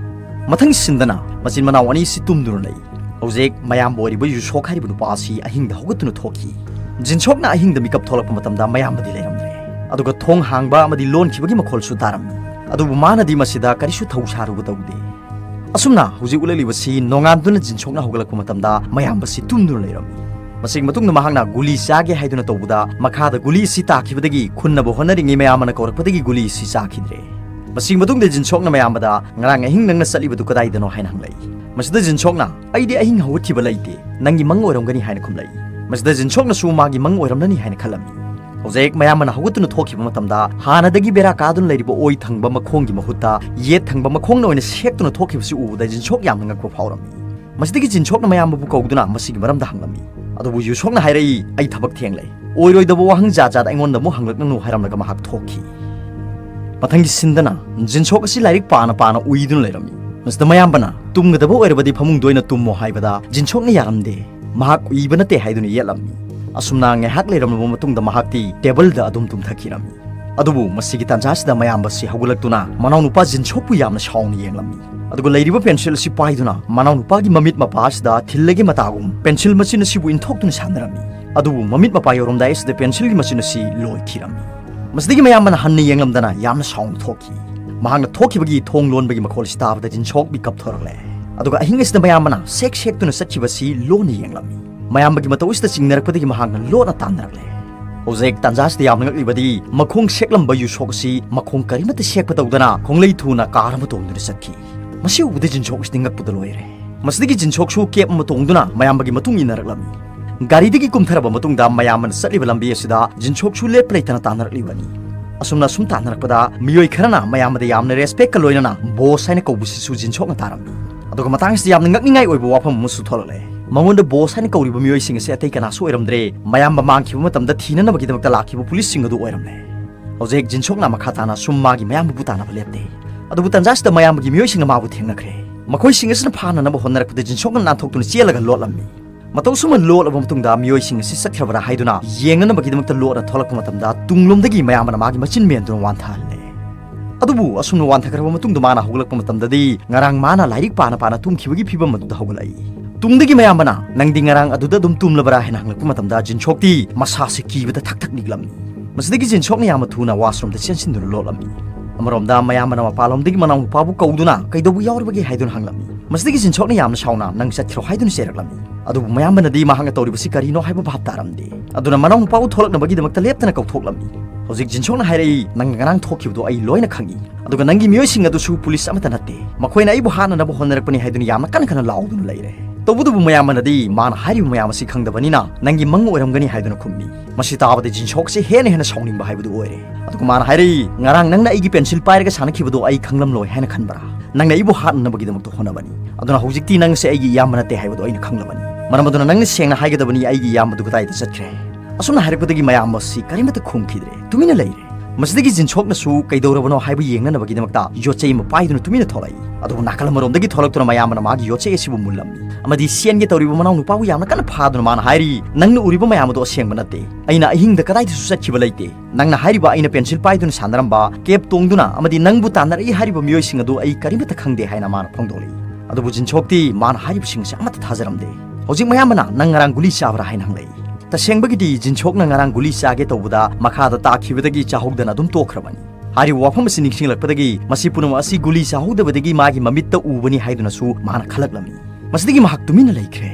ꯃꯊꯪ ꯁꯤꯟꯗꯅ ꯃꯆꯤꯟ ꯃꯅꯥꯎ ꯑꯅꯤ ꯑꯁꯤ ꯇꯨꯝꯗꯨꯅ ꯂꯩ꯫ ꯍꯧꯖꯤꯛ ꯃꯌꯥꯝꯕ ꯑꯣꯏꯔꯤꯕ ꯌꯨꯁꯣꯛ ꯍꯥꯏꯔꯤꯕ ꯅꯨꯄꯥ ꯑꯁꯤ ꯑꯍꯤꯡꯗ ꯍꯧꯒꯠꯇꯨꯅ ꯊꯣꯛꯈꯤ꯫ ꯖꯤꯟꯁꯣꯛꯅ ꯑꯍꯤꯡꯗ ꯃꯤꯀꯞ ꯊꯣꯛꯂꯛꯄ ꯃꯇꯝꯗ ꯃꯌꯥꯝꯕꯗꯤ ꯂꯩꯔꯝꯗ꯭ꯔꯦ꯫ ꯑꯗꯨꯒ ꯊꯣꯡ ꯍꯥꯡꯕ ꯑꯃꯗꯤ ꯂꯣꯟꯈꯤꯕꯒꯤ ꯃꯈꯣꯜꯁꯨ ꯇꯥꯔꯝꯃꯤ꯫ ꯑꯗꯨꯕꯨ ꯃꯥꯅꯗꯤ ꯃꯁꯤꯗ ꯀꯔꯤꯁꯨ ꯊꯧ ꯁꯥꯔꯨꯕ ꯇꯧꯗꯦ꯫ ꯑꯁꯨꯝꯅ ꯍꯧꯖꯤꯛ ꯎꯠꯂꯛꯂꯤꯕꯁꯤ ꯅꯣꯡꯉꯥꯟꯗꯨꯅ ꯖꯤꯟꯁꯣꯛꯅ ꯍꯧꯒꯠꯂꯛꯄ ꯃꯇꯝꯗ ꯃꯌꯥꯝꯕꯁꯤ ꯇꯨꯝꯗꯨꯅ ꯂꯩꯔꯝꯃꯤ꯫ ꯃꯁꯤꯒꯤ ꯃꯇꯨꯡꯗ ꯃꯍꯥꯛꯅ ꯒꯨꯂꯤ ꯆꯥꯒꯦ ꯍꯥꯏꯗꯨꯅ ꯇꯧꯕꯗ, ꯃꯈꯥꯗ ꯒꯨꯂꯤ ꯑꯁꯤ ꯇꯥꯈꯤꯕꯗꯒꯤ ꯈꯨꯟꯅꯕ ꯍꯣꯠꯅꯔꯤꯉꯩ ꯃꯌꯥꯝꯕꯅ ꯀꯧꯔꯛꯄꯗꯒꯤ ꯒꯨꯂꯤ ꯑꯁꯤ ꯆꯥꯈꯤꯗ꯭ꯔꯦ꯫ ꯃꯁꯤꯒꯤ ꯃꯇꯨꯡꯗ ꯖꯤꯟꯁꯣꯛꯅ ꯃꯌꯥꯝꯕꯗ, "ꯉꯔꯥꯡ ꯑꯍꯤꯡ ꯅꯪꯅ ꯆꯠꯂꯤꯕꯗꯨ ꯀꯗꯥꯏꯗꯅꯣ?" ꯍꯥꯏꯅ ꯍꯪꯂꯛꯏ꯫ ꯃꯁꯤꯗ ꯖꯤꯟꯁꯣꯛꯅ, "ꯑꯩꯗꯤ ꯑꯍꯤꯡ ꯍꯧꯒꯠꯈꯤꯕ ꯂꯩꯇꯦ, ꯅꯪꯒꯤ ꯃꯪ ꯑꯣꯏꯔꯝꯒꯅꯤ" ꯍꯥꯏꯅ ꯈꯨꯝꯂꯛꯏ꯫ ꯃꯁꯤꯗ ꯖꯤꯟꯁꯣꯛꯅꯁꯨ ꯃꯥꯒꯤ ꯃꯪ ꯑꯣꯏꯔꯝꯂꯅꯤ ꯍꯥꯏꯅ ꯈꯜꯂꯝꯃꯤ꯫ ꯍꯧꯖꯤꯛ ꯃꯌꯥꯝꯕꯅ ꯍꯧꯒꯠꯇꯨꯅ ꯊꯣꯛꯈꯤꯕ ꯃꯇꯝꯗ, ꯍꯥꯟꯅꯗꯒꯤ ꯕꯦꯔꯥ ꯀꯥꯗꯨꯅ ꯂꯩꯔꯤꯕ ꯑꯣꯏ ꯊꯪꯕ ꯃꯈꯣꯡꯒꯤ ꯃꯍꯨꯠꯇ ꯌꯦꯠ ꯊꯪꯕ ꯃꯈꯣꯡꯅ ꯑꯣꯏꯅ ꯁꯦꯛꯇꯨꯅ ꯊꯣꯛꯈꯤꯕꯁꯤ ꯎꯕꯗ ꯖꯤꯟꯁꯣꯛ ꯌꯥꯝꯅ ꯉꯛꯄ ꯐꯥꯎꯔꯝꯃꯤ꯫ ꯃꯁꯤꯗꯒꯤ ꯖꯤꯟꯁꯣꯛꯅ ꯃꯌꯥꯝꯕꯕꯨ ꯀꯧꯗꯨꯅ ꯃꯁꯤꯒꯤ ꯃꯔꯝꯗ ꯍꯪꯂꯝꯃꯤ꯫ ꯑꯗꯨꯕꯨ ꯌꯨꯁꯣꯛꯅ ꯍꯥꯏꯔꯛꯏ, "ꯑꯩ ꯊꯕꯛ ꯊꯦꯡꯂꯦ꯫ ꯑꯣꯏꯔꯣꯏꯗꯕ ꯋꯥꯍꯪ ꯖꯥꯠ ꯖꯥꯠ ꯑꯩꯉꯣꯟꯗ ꯑꯃꯨꯛ ꯍꯪꯂꯛꯅꯅꯨ" ꯍꯥꯏꯔꯝꯂꯒ ꯃꯍꯥꯛ ꯊꯣꯛꯈꯤ꯫ ꯃꯊꯪꯒꯤ ꯁꯤꯟꯗꯅ ꯖꯤꯟꯁꯣꯛ ꯑꯁꯤ ꯂꯥꯏꯔꯤꯛ ꯄꯥꯅ ꯄꯥꯅ ꯎꯏꯗꯨꯅ ꯂꯩꯔꯝꯃꯤ꯫ ꯃꯁꯤꯗ ꯃꯌꯥꯝꯕꯅ, "ꯇꯨꯝꯒꯗꯕ ꯑꯣꯏꯔꯕꯗꯤ ꯐꯃꯨꯡꯗ ꯑꯣꯏꯅ ꯇꯨꯝꯃꯣ" ꯍꯥꯏꯕꯗ ꯖꯤꯟꯁꯣꯛꯅ ꯌꯥꯔꯝꯗꯦ꯫ ꯃꯍꯥꯛ ꯎꯏꯕ ꯅꯠꯇꯦ ꯍꯥꯏꯗꯨꯅ ꯌꯦꯠꯂꯝꯃꯤ꯫ ꯑꯁꯨꯝꯅ ꯉꯥꯏꯍꯥꯛ ꯂꯩꯔꯝꯂꯕ ꯃꯇꯨꯡꯗ ꯃꯍꯥꯛꯇꯤ ꯇꯦꯕꯜꯗ ꯑꯗꯨꯝ ꯇꯨꯝꯊꯈꯤꯔꯝꯃꯤ꯫ ꯑꯗꯨꯕꯨ ꯃꯁꯤꯒꯤ ꯇꯥꯟꯖꯥꯁꯤꯗ ꯃꯌꯥꯝꯕꯁꯤ ꯍꯧꯒꯠꯂꯛꯇꯨꯅ ꯃꯅꯥꯎꯅꯨꯄꯥ ꯖꯤꯟꯁꯣꯛꯄꯨ ꯌꯥꯝꯅ ꯁꯥꯎꯅ ꯌꯦꯡꯂꯝꯃꯤ꯫ ꯑꯗꯨꯒ ꯂꯩꯔꯤꯕ ꯄꯦꯟꯁꯤꯜ ꯑꯁꯤ ꯄꯥꯏꯗꯨꯅ ꯃꯅꯥꯎꯅꯨꯄꯥꯒꯤ ꯃꯃꯤꯠ ꯃꯄꯥ ꯑꯁꯤꯗ ꯊꯤꯜꯂꯒꯤ ꯃꯇꯥꯒꯨꯝ ꯄꯦꯟꯁꯤꯜ ꯃꯆꯤꯟ ꯑꯁꯤꯕꯨ ꯏꯟꯊꯣꯛꯇꯨꯅ ꯁꯥꯟꯅꯔꯝꯃꯤ꯫ ꯑꯗꯨꯕꯨ ꯃꯃꯤꯠ ꯃꯄꯥ ꯌꯧꯔꯝꯗꯥꯏ ꯑꯁꯤꯗ ꯄꯦꯟꯁꯤꯜꯒꯤ ꯃꯆꯤꯟ ꯑꯁꯤ ꯂꯣꯏꯈꯤꯔꯝꯃꯤ꯫ ꯃꯁꯤꯗꯒꯤ ꯃꯌꯥꯝꯕꯅ ꯍꯟꯅ ꯌꯦꯡꯂꯝꯗꯅ ꯌꯥꯝꯅ ꯁꯥꯎꯅ ꯊꯣꯛꯈꯤ꯫ ꯃꯍꯥꯛꯅ ꯊꯣꯛꯈꯤꯕꯒꯤ ꯊꯣꯡ ꯂꯣꯟꯕꯒꯤ ꯃꯈꯣꯜ ꯑꯁꯤ ꯇꯥꯕꯗ ꯖꯤꯟꯁꯣꯛ ꯃꯤꯀꯞ ꯊꯣꯔꯛꯂꯦ꯫ ꯑꯗꯨꯒ ꯑꯍꯤꯡ ꯑꯁꯤꯗ ꯃꯌꯥꯝꯕꯅ ꯁꯦꯛ ꯁꯦꯛꯇꯨꯅ ꯆꯠꯈꯤꯕꯁꯤ ꯂꯣꯟꯅ ꯌꯦꯡꯂꯝꯃꯤ꯫ ꯃꯌꯥꯝꯕꯒꯤ ꯃꯇꯧ ꯑꯁꯤꯗ ꯆꯤꯡꯅꯔꯛꯄꯗꯒꯤ ꯃꯍꯥꯛꯅ ꯂꯣꯟꯅ ꯇꯥꯟꯅꯔꯛꯂꯦ꯫ ꯍꯧꯖꯤꯛ ꯇꯥꯟꯖꯥꯁꯤꯗ ꯌꯥꯝꯅ ꯉꯛꯂꯤꯕꯗꯤ, ꯃꯈꯣꯡ ꯁꯦꯛꯂꯝꯕ ꯌꯨꯁꯣꯛ ꯑꯁꯤ ꯃꯈꯣꯡ ꯀꯔꯤꯃꯠꯇ ꯁꯦꯛꯄ ꯇꯧꯗꯅ ꯈꯣꯡꯂꯩ ꯊꯨꯅ ꯀꯥꯔ ꯑꯃ ꯇꯣꯡꯗꯨꯅ ꯆꯠꯈꯤ꯫ ꯃꯁꯤ ꯎꯕꯗ ꯖꯤꯟꯁꯣꯛ ꯑꯁꯤꯗꯤ ꯉꯛꯄꯗ ꯂꯣꯏꯔꯦ꯫ ꯃꯁꯤꯗꯒꯤ ꯖꯤꯟꯁꯣꯛꯁꯨ ꯀꯦꯞ ꯑꯃ ꯇꯣꯡꯗꯨꯅ ꯃꯌꯥꯝꯕꯒꯤ ꯃꯇꯨꯡ ꯏꯟꯅꯔꯛꯂꯝꯃꯤ꯫ ꯒꯥꯔꯤꯗꯒꯤ ꯀꯨꯝꯊꯔꯕ ꯃꯇꯨꯡꯗ ꯃꯌꯥꯝꯕꯅ ꯆꯠꯂꯤꯕ ꯂꯝꯕꯤ ꯑꯁꯤꯗ ꯖꯤꯟꯁꯣꯛꯁꯨ ꯂꯦꯞꯄ ꯂꯩꯇꯅ ꯇꯥꯟꯅꯔꯛꯂꯤꯕꯅꯤ꯫ ꯑꯁꯨꯝꯅ ꯁꯨꯝ ꯇꯥꯟꯅꯔꯛꯄꯗ ꯃꯤꯑꯣꯏ ꯈꯔꯅ ꯃꯌꯥꯝꯕꯗ ꯌꯥꯝꯅ ꯔꯦꯁꯄꯦꯛꯀ ꯂꯣꯏꯅꯅ ꯕꯣꯁ ꯍꯥꯏꯅ ꯀꯧꯕꯁꯤꯁꯨ ꯖꯤꯟꯁꯣꯛꯅ ꯇꯥꯔꯝꯃꯤ꯫ ꯑꯗꯨꯒ ꯃꯇꯥꯡꯁꯤꯗ ꯌꯥꯝꯅ ꯉꯛꯅꯤꯡꯉꯥꯏ ꯑꯣꯏꯕ ꯋꯥꯐꯝ ꯑꯃꯁꯨ ꯊꯣꯛꯂꯛꯂꯦ꯫ ꯃꯉꯣꯟꯗ ꯕꯣꯁ ꯍꯥꯏꯅ ꯀꯧꯔꯤꯕ ꯃꯤꯑꯣꯏꯁꯤꯡ ꯑꯁꯤ ꯑꯇꯩ ꯀꯅꯥꯁꯨ ꯑꯣꯏꯔꯝꯗ꯭ꯔꯦ, ꯃꯌꯥꯝꯕ ꯃꯥꯡꯈꯤꯕ ꯃꯇꯝꯗ ꯊꯤꯅꯅꯕꯒꯤꯗꯃꯛꯇ ꯂꯥꯛꯈꯤꯕ ꯄꯨꯂꯤꯁꯁꯤꯡ ꯑꯗꯨ ꯑꯣꯏꯔꯝꯂꯦ꯫ ꯍꯧꯖꯤꯛ ꯖꯤꯟꯁꯣꯛꯅ ꯃꯈꯥ ꯇꯥꯅ ꯁꯨꯝ ꯃꯥꯒꯤ ꯃꯌꯥꯝꯕꯕꯨ ꯇꯥꯟꯅꯕ ꯂꯦꯞꯇꯦ꯫ ꯑꯗꯨꯕꯨ ꯇꯥꯟꯖꯥꯁꯤꯗ ꯃꯌꯥꯝꯕꯒꯤ ꯃꯤꯑꯣꯏꯁꯤꯡꯅ ꯃꯥꯕꯨ ꯊꯦꯡꯅꯈ꯭ꯔꯦ꯫ ꯃꯈꯣꯏꯁꯤꯡ ꯑꯁꯤꯅ ꯐꯥꯅꯅꯕ ꯍꯣꯠꯅꯔꯛꯄꯗ ꯖꯤꯟꯁꯣꯛꯅ ꯅꯥꯟꯊꯣꯛꯇꯨꯅ ꯆꯦꯜꯂꯒ ꯂꯣꯠꯂꯝꯃꯤ꯫ ꯃꯇꯧ ꯑꯁꯨꯝꯅ ꯂꯣꯠꯂꯕ ꯃꯇꯨꯡꯗ ꯃꯤꯑꯣꯏꯁꯤꯡ ꯑꯁꯤ ꯆꯠꯈ꯭ꯔꯕ꯭ꯔꯥ ꯍꯥꯏꯗꯨꯅ ꯌꯦꯡꯅꯅꯕꯒꯤꯗꯃꯛꯇ ꯂꯣꯠꯅ ꯊꯣꯛꯂꯛꯄ ꯃꯇꯝꯗ ꯇꯨꯡꯂꯣꯝꯗꯒꯤ ꯃꯌꯥꯝꯕꯅ ꯃꯥꯒꯤ ꯃꯆꯤꯟ ꯃꯦꯟꯗꯨꯅ ꯋꯥꯟꯊꯍꯜꯂꯦ꯫ ꯑꯗꯨꯕꯨ ꯑꯁꯨꯝꯅ ꯋꯥꯟꯊꯈ꯭ꯔꯕ ꯃꯇꯨꯡꯗ ꯃꯥꯅ ꯍꯧꯒꯠꯂꯛꯄ ꯃꯇꯝꯗꯗꯤ ꯉꯔꯥꯡ ꯃꯥꯅ ꯂꯥꯏꯔꯤꯛ ꯄꯥꯅ ꯄꯥꯅ ꯇꯨꯝꯈꯤꯕꯒꯤ ꯐꯤꯕꯝ ꯑꯗꯨꯗ ꯍꯧꯒꯠꯂꯛꯏ꯫ ꯇꯨꯡꯗꯒꯤ ꯃꯌꯥꯝꯕꯅ, "ꯅꯪꯗꯤ ꯉꯔꯥꯡ ꯑꯗꯨꯗ ꯑꯗꯨꯝ ꯇꯨꯝꯂꯕ꯭ꯔꯥ?" ꯍꯥꯏꯅ ꯍꯪꯂꯛꯄ ꯃꯇꯝꯗ ꯖꯤꯟꯁꯣꯛꯇꯤ ꯃꯁꯥꯁꯤ ꯀꯤꯕꯗ ꯊꯛ ꯊꯛ ꯅꯤꯛꯂꯝꯃꯤ꯫ ꯃꯁꯤꯗꯒꯤ ꯖꯤꯟꯁꯣꯛꯅ ꯌꯥꯝꯅ ꯊꯨꯅ ꯋꯥꯁꯔꯨꯝꯗ ꯆꯦꯟꯁꯤꯟꯗꯨꯅ ꯂꯣꯠꯂꯝꯃꯤ꯫ ꯑꯃꯔꯣꯝꯗ ꯃꯌꯥꯝꯕꯅ ꯃꯄꯥꯟꯂꯣꯝꯗꯒꯤ ꯃꯅꯥꯎꯅꯨꯄꯥꯕꯨ ꯀꯧꯗꯨꯅ ꯀꯩꯗꯧꯕ ꯌꯥꯎꯔꯤꯕꯒꯦ ꯍꯥꯏꯗꯨꯅ ꯍꯪꯂꯝꯃꯤ꯫ ꯃꯁꯤꯗꯒꯤ ꯖꯤꯟꯁꯣꯛꯅ ꯌꯥꯝꯅ ꯁꯥꯎꯅ ꯅꯪ ꯆꯠꯈ꯭ꯔꯣ ꯍꯥꯏꯗꯨꯅ ꯆꯩꯔꯛꯂꯝꯃꯤ꯫ ꯑꯗꯨꯕꯨ ꯃꯌꯥꯝꯕꯅꯗꯤ ꯃꯍꯥꯛꯅ ꯇꯧꯔꯤꯕꯁꯤ ꯀꯔꯤꯅꯣ ꯍꯥꯏꯕ ꯚꯥꯞ ꯇꯥꯔꯝꯗꯦ꯫ ꯑꯗꯨꯅ ꯃꯅꯥꯎꯅꯨꯄꯥꯕꯨ ꯊꯣꯛꯂꯛꯅꯕꯒꯤꯗꯃꯛꯇ ꯂꯦꯞꯇꯅ ꯀꯧꯊꯣꯛꯂꯝꯃꯤ꯫ ꯍꯧꯖꯤꯛ ꯖꯤꯟꯁꯣꯛꯅ ꯍꯥꯏꯔꯛꯏ, "ꯅꯪꯅ ꯉꯔꯥꯡ ꯊꯣꯛꯈꯤꯕꯗꯣ ꯑꯩ ꯂꯣꯏꯅ ꯈꯪꯏ꯫ ꯑꯗꯨꯒ ꯅꯪꯒꯤ ꯃꯤꯑꯣꯏꯁꯤꯡ ꯑꯗꯨꯁꯨ ꯄꯨꯂꯤꯁ ꯑꯃꯠꯇ ꯅꯠꯇꯦ꯫ ꯃꯈꯣꯏꯅ ꯑꯩꯕꯨ ꯍꯥꯠꯅꯅꯕ ꯍꯣꯠꯅꯔꯛꯄꯅꯤ" ꯍꯥꯏꯗꯨꯅ ꯌꯥꯝꯅ ꯀꯟꯅ ꯀꯟꯅ ꯂꯥꯎꯗꯨꯅ ꯂꯩꯔꯦ꯫ ꯇꯧꯕꯇꯕꯨ ꯃꯌꯥꯝꯕꯅꯗꯤ ꯃꯥꯅ ꯍꯥꯏꯔꯤꯕ ꯃꯌꯥꯝ ꯑꯁꯤ ꯈꯪꯗꯕꯅꯤꯅ ꯅꯪꯒꯤ ꯃꯪ ꯑꯣꯏꯔꯝꯒꯅꯤ ꯍꯥꯏꯗꯨꯅ ꯈꯨꯝꯃꯤ꯫ ꯃꯁꯤ ꯇꯥꯕꯗ ꯖꯤꯟꯁꯣꯛꯁꯤ ꯍꯦꯟꯅ ꯍꯦꯟꯅ ꯁꯥꯎꯅꯤꯡꯕ ꯍꯥꯏꯕꯗꯨ ꯑꯣꯏꯔꯦ꯫ ꯑꯗꯨꯒ ꯃꯥꯅ ꯍꯥꯏꯔꯛꯏ, "ꯉꯔꯥꯡ ꯅꯪꯅ ꯑꯩꯒꯤ ꯄꯦꯟꯁꯤꯜ ꯄꯥꯏꯔꯒ ꯁꯥꯟꯅꯈꯤꯕꯗꯣ ꯑꯩ ꯈꯪꯂꯝꯂꯣꯏ ꯍꯥꯏꯅ ꯈꯟꯕ꯭ꯔꯥ? ꯅꯪꯅ ꯑꯩꯕꯨ ꯍꯥꯠꯅꯅꯕꯒꯤꯗꯃꯛꯇ ꯍꯣꯠꯅꯕꯅꯤ꯫ ꯑꯗꯨꯅ ꯍꯧꯖꯤꯛꯇꯤ ꯅꯪꯁꯦ ꯑꯩꯒꯤ ꯏꯌꯥꯝꯕ ꯅꯠꯇꯦ ꯍꯥꯏꯕꯗꯨ ꯑꯩꯅ ꯈꯪꯂꯕꯅꯤ꯫ ꯃꯔꯝ ꯑꯗꯨꯅ ꯅꯪꯅ ꯁꯦꯡꯅ ꯍꯥꯏꯒꯗꯕꯅꯤ, ꯑꯩꯒꯤ ꯏꯌꯥꯝꯕꯗꯨ ꯀꯗꯥꯏꯗ ꯆꯠꯈ꯭ꯔꯦ?" ꯑꯁꯨꯝꯅ ꯍꯥꯏꯔꯛꯄꯗꯒꯤ ꯃꯌꯥꯝ ꯑꯁꯤ ꯀꯔꯤꯃꯠꯇ ꯈꯨꯝꯈꯤꯗ꯭ꯔꯦ, ꯇꯨꯃꯤꯟꯅ ꯂꯩꯔꯦ꯫ ꯃꯁꯤꯗꯒꯤ ꯖꯤꯟꯁꯣꯛꯅꯁꯨ ꯀꯩꯗꯧꯔꯕꯅꯣ ꯍꯥꯏꯕ ꯌꯦꯡꯅꯅꯕꯒꯤꯗꯃꯛꯇ ꯌꯣꯠꯆꯩ ꯑꯃ ꯄꯥꯏꯗꯨꯅ ꯇꯨꯃꯤꯟꯅ ꯊꯣꯛꯂꯛꯏ꯫ ꯑꯗꯨꯕꯨ ꯅꯥꯀꯜ ꯑꯃꯔꯣꯝꯗꯒꯤ ꯊꯣꯛꯂꯛꯇꯨꯅ ꯃꯌꯥꯝꯕꯅ ꯃꯥꯒꯤ ꯌꯣꯠꯆꯩ ꯑꯁꯤꯕꯨ ꯃꯨꯜꯂꯝꯃꯤ ꯑꯃꯗꯤ ꯆꯦꯟꯒꯦ ꯇꯧꯔꯤꯕ ꯃꯅꯥꯎ ꯅꯨꯄꯥꯕꯨ ꯌꯥꯝꯅ ꯀꯟꯅ ꯐꯥꯗꯨꯅ ꯃꯥꯅ ꯍꯥꯏꯔꯤ, "ꯅꯪꯅ ꯎꯔꯤꯕ ꯃꯌꯥꯝ ꯑꯗꯨ ꯑꯁꯦꯡꯕ ꯅꯠꯇꯦ꯫ ꯑꯩꯅ ꯑꯍꯤꯡꯗ ꯀꯗꯥꯏꯗꯁꯨ ꯆꯠꯈꯤꯕ ꯂꯩꯇꯦ꯫ ꯅꯪꯅ ꯍꯥꯏꯔꯤꯕ ꯑꯩꯅ ꯄꯦꯟꯁꯤꯜ ꯄꯥꯏꯗꯨꯅ ꯁꯥꯟꯅꯔꯝꯕ, ꯀꯦꯞ ꯇꯣꯡꯗꯨꯅ ꯑꯃꯗꯤ ꯅꯪꯕꯨ ꯇꯥꯟꯅꯔꯛꯏ ꯍꯥꯏꯔꯤꯕ ꯃꯤꯑꯣꯏꯁꯤꯡ ꯑꯗꯨ ꯑꯩ ꯀꯔꯤꯃꯠꯇ ꯈꯪꯗꯦ" ꯍꯥꯏꯅ ꯃꯥꯅ ꯐꯣꯡꯗꯣꯛꯂꯛꯏ꯫ ꯑꯗꯨꯕꯨ ꯖꯤꯟꯁꯣꯛꯇꯤ ꯃꯥꯅ ꯍꯥꯏꯔꯤꯕꯁꯤꯡ ꯑꯁꯤ ꯑꯃꯠꯇ ꯊꯥꯖꯔꯝꯗꯦ꯫ ꯍꯧꯖꯤꯛ ꯃꯌꯥꯝꯕꯅ, "ꯅꯪ ꯉꯔꯥꯡ ꯒꯨꯂꯤ ꯆꯥꯕ꯭ꯔꯥ?" ꯍꯥꯏꯅ ꯍꯪꯂꯛꯏ꯫ ꯇꯁꯦꯡꯕꯒꯤꯗꯤ ꯖꯤꯟꯁꯣꯛꯅ ꯉꯔꯥꯡ ꯒꯨꯂꯤ ꯆꯥꯒꯦ ꯇꯧꯕꯗ ꯃꯈꯥꯗ ꯇꯥꯈꯤꯕꯗꯒꯤ ꯆꯥꯍꯧꯗꯅ ꯑꯗꯨꯝ ꯇꯣꯛꯈ꯭ꯔꯕꯅꯤ꯫ ꯍꯥꯏꯔꯤꯕ ꯋꯥꯐꯝ ꯑꯁꯤ ꯅꯤꯡꯁꯤꯡꯂꯛꯄꯗꯒꯤ ꯃꯁꯤ ꯄꯨꯝꯅꯃꯛ ꯑꯁꯤ ꯒꯨꯂꯤ ꯆꯥꯍꯧꯗꯕꯗꯒꯤ ꯃꯥꯒꯤ ꯃꯃꯤꯠꯇ ꯎꯕꯅꯤ ꯍꯥꯏꯗꯨꯅꯁꯨ ꯃꯥꯅ ꯈꯜꯂꯛꯂꯝꯃꯤ꯫ ꯃꯁꯤꯗꯒꯤ ꯃꯍꯥꯛ ꯇꯨꯃꯤꯟꯅ ꯂꯩꯈ꯭ꯔꯦ꯫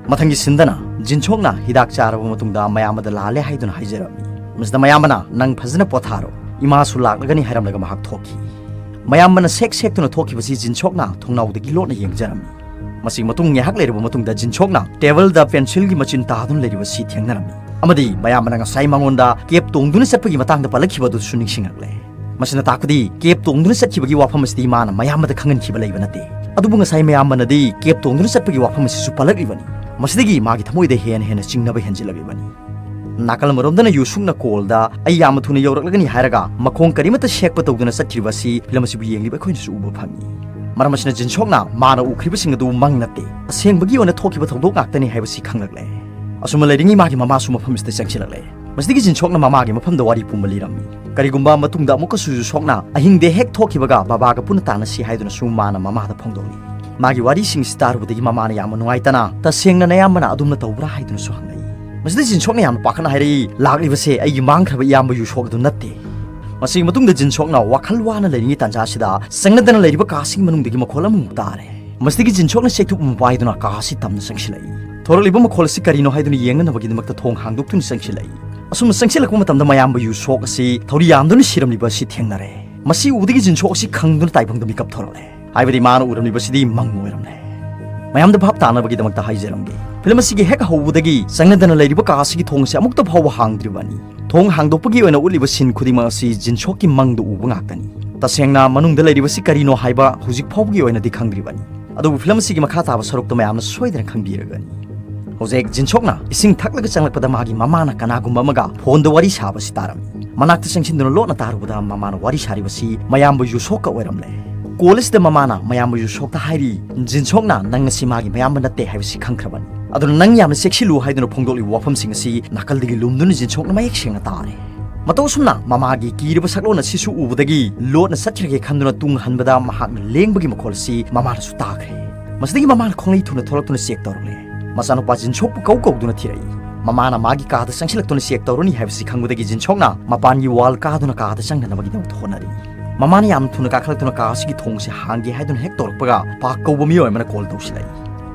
ꯃꯊꯪꯒꯤ ꯁꯤꯟꯗꯅ ꯖꯤꯟꯁꯣꯛꯅ ꯍꯤꯗꯥꯛ ꯆꯥꯔꯕ ꯃꯇꯨꯡꯗ ꯃꯌꯥꯝꯕꯗ ꯂꯥꯜꯂꯦ ꯍꯥꯏꯗꯨꯅ ꯍꯥꯏꯖꯔꯝꯃꯤ꯫ ꯃꯁꯤꯗ ꯃꯌꯥꯝꯕꯅ, "ꯅꯪ ꯐꯖꯅ ꯄꯣꯊꯥꯔꯣ, ꯏꯃꯥꯁꯨ ꯂꯥꯛꯂꯒꯅꯤ" ꯍꯥꯏꯔꯝꯂꯒ ꯃꯍꯥꯛ ꯊꯣꯛꯈꯤ꯫ ꯃꯌꯥꯝꯕꯅ ꯁꯦꯛ ꯁꯦꯛꯇꯨꯅ ꯊꯣꯛꯈꯤꯕꯁꯤ ꯖꯤꯟꯁꯣꯛꯅ ꯊꯣꯡꯅꯥꯎꯗꯒꯤ ꯂꯣꯠꯅ ꯌꯦꯡꯖꯔꯝꯃꯤ꯫ ꯃꯁꯤꯒꯤ ꯃꯇꯨꯡ ꯉꯥꯏꯍꯥꯛ ꯂꯩꯔꯕ ꯃꯇꯨꯡꯗ ꯖꯤꯟꯁꯣꯛꯅ ꯇꯦꯕꯜꯗ ꯄꯦꯟꯁꯤꯜꯒꯤ ꯃꯆꯤꯟ ꯇꯥꯗꯨꯅ ꯂꯩꯔꯤꯕꯁꯤ ꯊꯦꯡꯅꯔꯝꯃꯤ ꯑꯃꯗꯤ ꯃꯌꯥꯝꯕꯅ ꯉꯁꯥꯏ ꯃꯉꯣꯟꯗ ꯀꯦꯞ ꯇꯣꯡꯗꯨꯅ ꯆꯠꯄꯒꯤ ꯃꯇꯥꯡꯗ ꯄꯜꯂꯛꯈꯤꯕ ꯑꯗꯨꯁꯨ ꯅꯤꯡꯁꯤꯡꯂꯛꯂꯦ꯫ ꯃꯁꯤꯅ ꯇꯥꯛꯄꯗꯤ ꯀꯦꯞ ꯇꯣꯡꯗꯨꯅ ꯆꯠꯈꯤꯕꯒꯤ ꯋꯥꯐꯝ ꯑꯁꯤꯗꯤ ꯃꯥꯅ ꯃꯌꯥꯝꯕꯗ ꯈꯪꯍꯟꯈꯤꯕ ꯂꯩꯕ ꯅꯠꯇꯦ꯫ ꯑꯗꯨꯕꯨ ꯉꯁꯥꯏ ꯃꯌꯥꯝꯕꯅꯗꯤ ꯀꯦꯞ ꯇꯣꯡꯗꯨꯅ ꯆꯠꯄꯒꯤ ꯋꯥꯐꯝ ꯑꯁꯤꯁꯨ ꯄꯜꯂꯛꯂꯤꯕꯅꯤ꯫ ꯃꯁꯤꯗꯒꯤ ꯃꯥꯒꯤ ꯊꯃꯣꯏꯗ ꯍꯦꯟꯅ ꯍꯦꯟꯅ ꯆꯤꯡꯅꯕ ꯍꯦꯟꯖꯤꯜꯂꯛꯂꯤꯕꯅꯤ꯫ ꯅꯥꯀꯜ ꯑꯃꯔꯣꯝꯗꯅ ꯌꯨꯁꯨꯛꯅ ꯀꯣꯜꯗ "ꯑꯩ ꯌꯥꯝꯅ ꯊꯨꯅ ꯌꯧꯔꯛꯂꯒꯅꯤ" ꯍꯥꯏꯔꯒ ꯃꯈꯣꯡ ꯀꯔꯤꯃꯠꯇ ꯁꯦꯛꯄ ꯇꯧꯗꯨꯅ ꯆꯠꯈꯤꯕ ꯑꯁꯤ ꯐꯤꯂꯝ ꯑꯁꯤꯕꯨ ꯌꯦꯡꯂꯤꯕ ꯑꯩꯈꯣꯏꯅꯁꯨ ꯎꯕ ꯐꯪꯏ꯫ ꯃꯔꯝ ꯑꯁꯤꯅ ꯖꯤꯟꯁꯣꯛꯅ ꯃꯥꯅ ꯎꯈ꯭ꯔꯤꯕꯁꯤꯡ ꯑꯗꯨ ꯃꯪ ꯅꯠꯇꯦ, ꯑꯁꯦꯡꯕꯒꯤ ꯑꯣꯏꯅ ꯊꯣꯛꯈꯤꯕ ꯊꯧꯗꯣꯛ ꯉꯥꯛꯇꯅꯤ ꯍꯥꯏꯕꯁꯤ ꯈꯪꯂꯛꯂꯦ꯫ ꯑꯁꯨꯝꯅ ꯂꯩꯔꯤꯉꯩ ꯃꯥꯒꯤ ꯃꯃꯥꯁꯨ ꯃꯐꯝ ꯑꯁꯤꯗ ꯆꯪꯁꯤꯜꯂꯛꯂꯦ꯫ ꯃꯁꯤꯗꯒꯤ ꯖꯤꯟꯁꯣꯛꯅ ꯃꯃꯥꯒꯤ ꯃꯐꯝꯗ ꯋꯥꯔꯤ ꯄꯨꯝꯕ ꯂꯤꯔꯝꯃꯤ꯫ ꯀꯔꯤꯒꯨꯝꯕ ꯃꯇꯨꯡꯗ ꯑꯃꯨꯛꯀꯁꯨ ꯖꯤꯟꯁꯣꯛꯅ ꯑꯍꯤꯡꯗ ꯍꯦꯛ ꯊꯣꯛꯈꯤꯕꯒ ꯕꯕꯥꯒ ꯄꯨꯟꯅ ꯇꯥꯟꯅꯁꯤ ꯍꯥꯏꯗꯨꯅꯁꯨ ꯃꯥꯅ ꯃꯃꯥꯗ ꯐꯣꯡꯗꯣꯛꯂꯤ꯫ ꯃꯥꯒꯤ ꯋꯥꯔꯤꯁꯤꯡꯁꯤ ꯇꯥꯔꯨꯕꯗꯒꯤ ꯃꯃꯥꯅ ꯌꯥꯝꯅ ꯅꯨꯡꯉꯥꯏꯇꯅ, "ꯇꯁꯦꯡꯅ ꯅꯌꯥꯝꯕꯅ ꯑꯗꯨꯝꯅ ꯇꯧꯕ꯭ꯔꯥ?" ꯍꯥꯏꯗꯨꯅꯁꯨ ꯍꯪꯂꯛꯏ꯫ ꯃꯁꯤꯗ ꯖꯤꯟꯁꯣꯛꯅ ꯌꯥꯝꯅ ꯄꯥꯈꯠꯅ ꯍꯥꯏꯔꯛꯏ, "ꯂꯥꯛꯂꯤꯕꯁꯦ ꯑꯩꯒꯤ ꯃꯥꯡꯈ꯭ꯔꯕ ꯏꯌꯥꯝꯕ ꯌꯨꯁꯣꯛ ꯑꯗꯨ ꯅꯠꯇꯦ"꯫ ꯃꯁꯤꯒꯤ ꯃꯇꯨꯡꯗ ꯖꯤꯟꯁꯣꯛꯅ ꯋꯥꯈꯜ ꯋꯥꯅ ꯂꯩꯔꯤꯉꯩ ꯇꯥꯟꯖꯥ ꯑꯁꯤꯗ ꯆꯪꯅꯗꯅ ꯂꯩꯔꯤꯕ ꯀꯥꯁꯤꯒꯤ ꯃꯅꯨꯡꯗꯒꯤ ꯃꯈꯣꯜ ꯑꯃꯃꯨꯛ ꯇꯥꯔꯦ꯫ ꯃꯁꯤꯗꯒꯤ ꯖꯤꯟꯁꯣꯛꯅ ꯆꯩꯇꯨꯞ ꯑꯃ ꯄꯥꯏꯗꯨꯅ ꯀꯥ ꯑꯁꯤ ꯇꯝꯅ ꯆꯪꯁꯤꯜꯂꯛꯏ꯫ ꯊꯣꯔꯛꯂꯤꯕ ꯃꯈꯣꯜ ꯑꯁꯤ ꯀꯔꯤꯅꯣ ꯍꯥꯏꯗꯨꯅ ꯌꯦꯡꯅꯅꯕꯒꯤꯗꯃꯛꯇ ꯊꯣꯡ ꯍꯥꯡꯗꯣꯛꯇꯨꯅ ꯆꯪꯁꯤꯜꯂꯛꯏ꯫ ꯑꯁꯨꯝꯅ ꯆꯪꯁꯤꯜꯂꯛꯄ ꯃꯇꯝꯗ ꯃꯌꯥꯝꯕ ꯌꯨꯁꯣꯛ ꯑꯁꯤ ꯊꯧꯔꯤ ꯌꯥꯝꯗꯨꯅ ꯁꯤꯔꯝꯂꯤꯕ ꯑꯁꯤ ꯊꯦꯡꯅꯔꯦ꯫ ꯃꯁꯤ ꯎꯕꯗꯒꯤ ꯖꯤꯟꯁꯣꯛ ꯑꯁꯤ ꯈꯪꯗꯨꯅ ꯇꯥꯏꯕꯪꯗ ꯃꯤꯀꯞ ꯊꯣꯔꯛꯂꯦ꯫ ꯍꯥꯏꯕꯗꯤ ꯃꯥꯅ ꯎꯔꯝꯂꯤꯕꯁꯤꯗꯤ ꯃꯪ ꯑꯣꯏꯔꯝꯂꯦ꯫ ꯃꯌꯥꯝꯗ ꯚꯥꯞ ꯇꯥꯅꯕꯒꯤꯗꯃꯛꯇ ꯍꯥꯏꯖꯔꯝꯒꯦ, ꯐꯤꯂꯝ ꯑꯁꯤꯒꯤ ꯍꯦꯛ ꯍꯧꯕꯗꯒꯤ ꯆꯪꯅꯗꯅ ꯂꯩꯔꯤꯕ ꯀꯥ ꯑꯁꯤꯒꯤ ꯊꯣꯡ ꯑꯁꯤ ꯑꯃꯨꯛꯇ ꯐꯥꯎꯕ ꯍꯥꯡꯗ꯭ꯔꯤꯕꯅꯤ꯫ ꯊꯣꯡ ꯍꯥꯡꯗꯣꯛꯄꯒꯤ ꯑꯣꯏꯅ ꯎꯠꯂꯤꯕ ꯁꯤꯟ ꯈꯨꯗꯤꯡꯃꯛ ꯑꯁꯤ ꯖꯤꯟꯁꯣꯛꯀꯤ ꯃꯪꯗ ꯎꯕ ꯉꯥꯛꯇꯅꯤ꯫ ꯇꯁꯦꯡꯅ ꯃꯅꯨꯡꯗ ꯂꯩꯔꯤꯕꯁꯤ ꯀꯔꯤꯅꯣ ꯍꯥꯏꯕ ꯍꯧꯖꯤꯛ ꯐꯥꯎꯕꯒꯤ ꯑꯣꯏꯅꯗꯤ ꯈꯪꯗ꯭ꯔꯤꯕꯅꯤ꯫ ꯑꯗꯨꯕꯨ ꯐꯤꯂꯝ ꯑꯁꯤꯒꯤ ꯃꯈꯥ ꯇꯥꯕ ꯁꯔꯨꯛꯇ ꯃꯌꯥꯝꯅ ꯁꯣꯏꯗꯅ ꯈꯪꯕꯤꯔꯒꯅꯤ꯫ ꯍꯧꯖꯤꯛ ꯖꯤꯟꯁꯣꯛꯅ ꯏꯁꯤꯡ ꯊꯛꯂꯒ ꯆꯪꯂꯛꯄꯗ ꯃꯥꯒꯤ ꯃꯃꯥꯅ ꯀꯅꯥꯒꯨꯝꯕ ꯑꯃꯒ ꯐꯣꯟꯗ ꯋꯥꯔꯤ ꯁꯥꯕꯁꯤ ꯇꯥꯔꯝꯃꯤ꯫ ꯃꯅꯥꯛꯇ ꯆꯪꯁꯤꯟꯗꯨꯅ ꯂꯣꯠꯅ ꯇꯥꯔꯨꯕꯗ ꯃꯃꯥꯅ ꯋꯥꯔꯤ ꯁꯥꯔꯤꯕꯁꯤ ꯃꯌꯥꯝꯕ ꯌꯨꯁꯣꯛꯀ ꯑꯣꯏꯔꯝꯂꯦ꯫ ꯀꯣꯜ ꯑꯁꯤꯗ ꯃꯃꯥꯅ ꯃꯌꯥꯝꯕ ꯌꯨꯁꯣꯛꯇ ꯍꯥꯏꯔꯤ, ꯖꯤꯟꯁꯣꯛꯅ ꯅꯪ ꯑꯁꯤ ꯃꯥꯒꯤ ꯃꯌꯥꯝꯕ ꯅꯠꯇꯦ ꯍꯥꯏꯕꯁꯤ ꯈꯪꯈ꯭ꯔꯕꯅꯤ꯫ ꯑꯗꯨꯅ ꯅꯪ ꯌꯥꯝꯅ ꯆꯦꯛꯁꯤꯜꯂꯨ ꯍꯥꯏꯗꯨꯅ ꯐꯣꯡꯗꯣꯛꯂꯤꯕ ꯋꯥꯐꯝꯁꯤꯡ ꯑꯁꯤ ꯅꯥꯀꯜꯗꯒꯤ ꯂꯨꯝꯗꯨꯅ ꯖꯤꯟꯁꯣꯛꯅ ꯃꯌꯦꯛ ꯁꯦꯡꯅ ꯇꯥꯔꯦ꯫ ꯃꯇꯧ ꯑꯁꯨꯝꯅ ꯃꯃꯥꯒꯤ ꯀꯤꯔꯤꯕ ꯁꯛꯂꯣꯟ ꯑꯁꯤꯁꯨ ꯎꯕꯗꯒꯤ ꯂꯣꯠꯅ ꯆꯠꯈ꯭ꯔꯒꯦ ꯈꯟꯗꯨꯅ ꯇꯨꯡ ꯍꯟꯕꯗ ꯃꯍꯥꯛꯅ ꯂꯦꯡꯕꯒꯤ ꯃꯈꯣꯜ ꯑꯁꯤ ꯃꯃꯥꯅꯁꯨ ꯇꯥꯈ꯭ꯔꯦ꯫ ꯃꯁꯤꯗꯒꯤ ꯃꯃꯥꯅ ꯈꯣꯡꯂꯩ ꯊꯨꯅ ꯊꯣꯛꯂꯛꯇꯨꯅ ꯆꯦꯛ ꯇꯧꯔꯛꯂꯦ꯫ ꯃꯆꯥꯅꯨꯄꯥ ꯖꯤꯟꯁꯣꯛꯄꯨ ꯀꯧ ꯀꯧꯗꯨꯅ ꯊꯤꯔꯛꯏ꯫ ꯃꯃꯥꯅ ꯃꯥꯒꯤ ꯀꯥꯗ ꯆꯪꯁꯤꯜꯂꯛꯇꯨꯅ ꯆꯦꯛ ꯇꯧꯔꯅꯤ ꯍꯥꯏꯕꯁꯤ ꯈꯪꯕꯗꯒꯤ ꯖꯤꯟꯁꯣꯛꯅ ꯃꯄꯥꯟꯒꯤ ꯋꯥꯜ ꯀꯥꯗꯨꯅ ꯀꯥꯗ ꯆꯪꯅꯅꯕꯒꯤꯗꯃꯛꯇ ꯍꯣꯠꯅꯔꯤ꯫ ꯃꯃꯥꯅ ꯌꯥꯝꯅ ꯊꯨꯅ ꯀꯥꯈꯠꯂꯛꯇꯨꯅ ꯀꯥ ꯑꯁꯤꯒꯤ ꯊꯣꯡꯁꯦ ꯍꯥꯡꯒꯦ ꯍꯥꯏꯗꯨꯅ ꯍꯦꯛ ꯇꯧꯔꯛꯄꯒ ꯄꯥꯛ ꯀꯧꯕ ꯃꯤꯑꯣꯏ ꯑꯃꯅ ꯀꯣꯜ ꯇꯧꯁꯤꯜꯂꯛꯏ꯫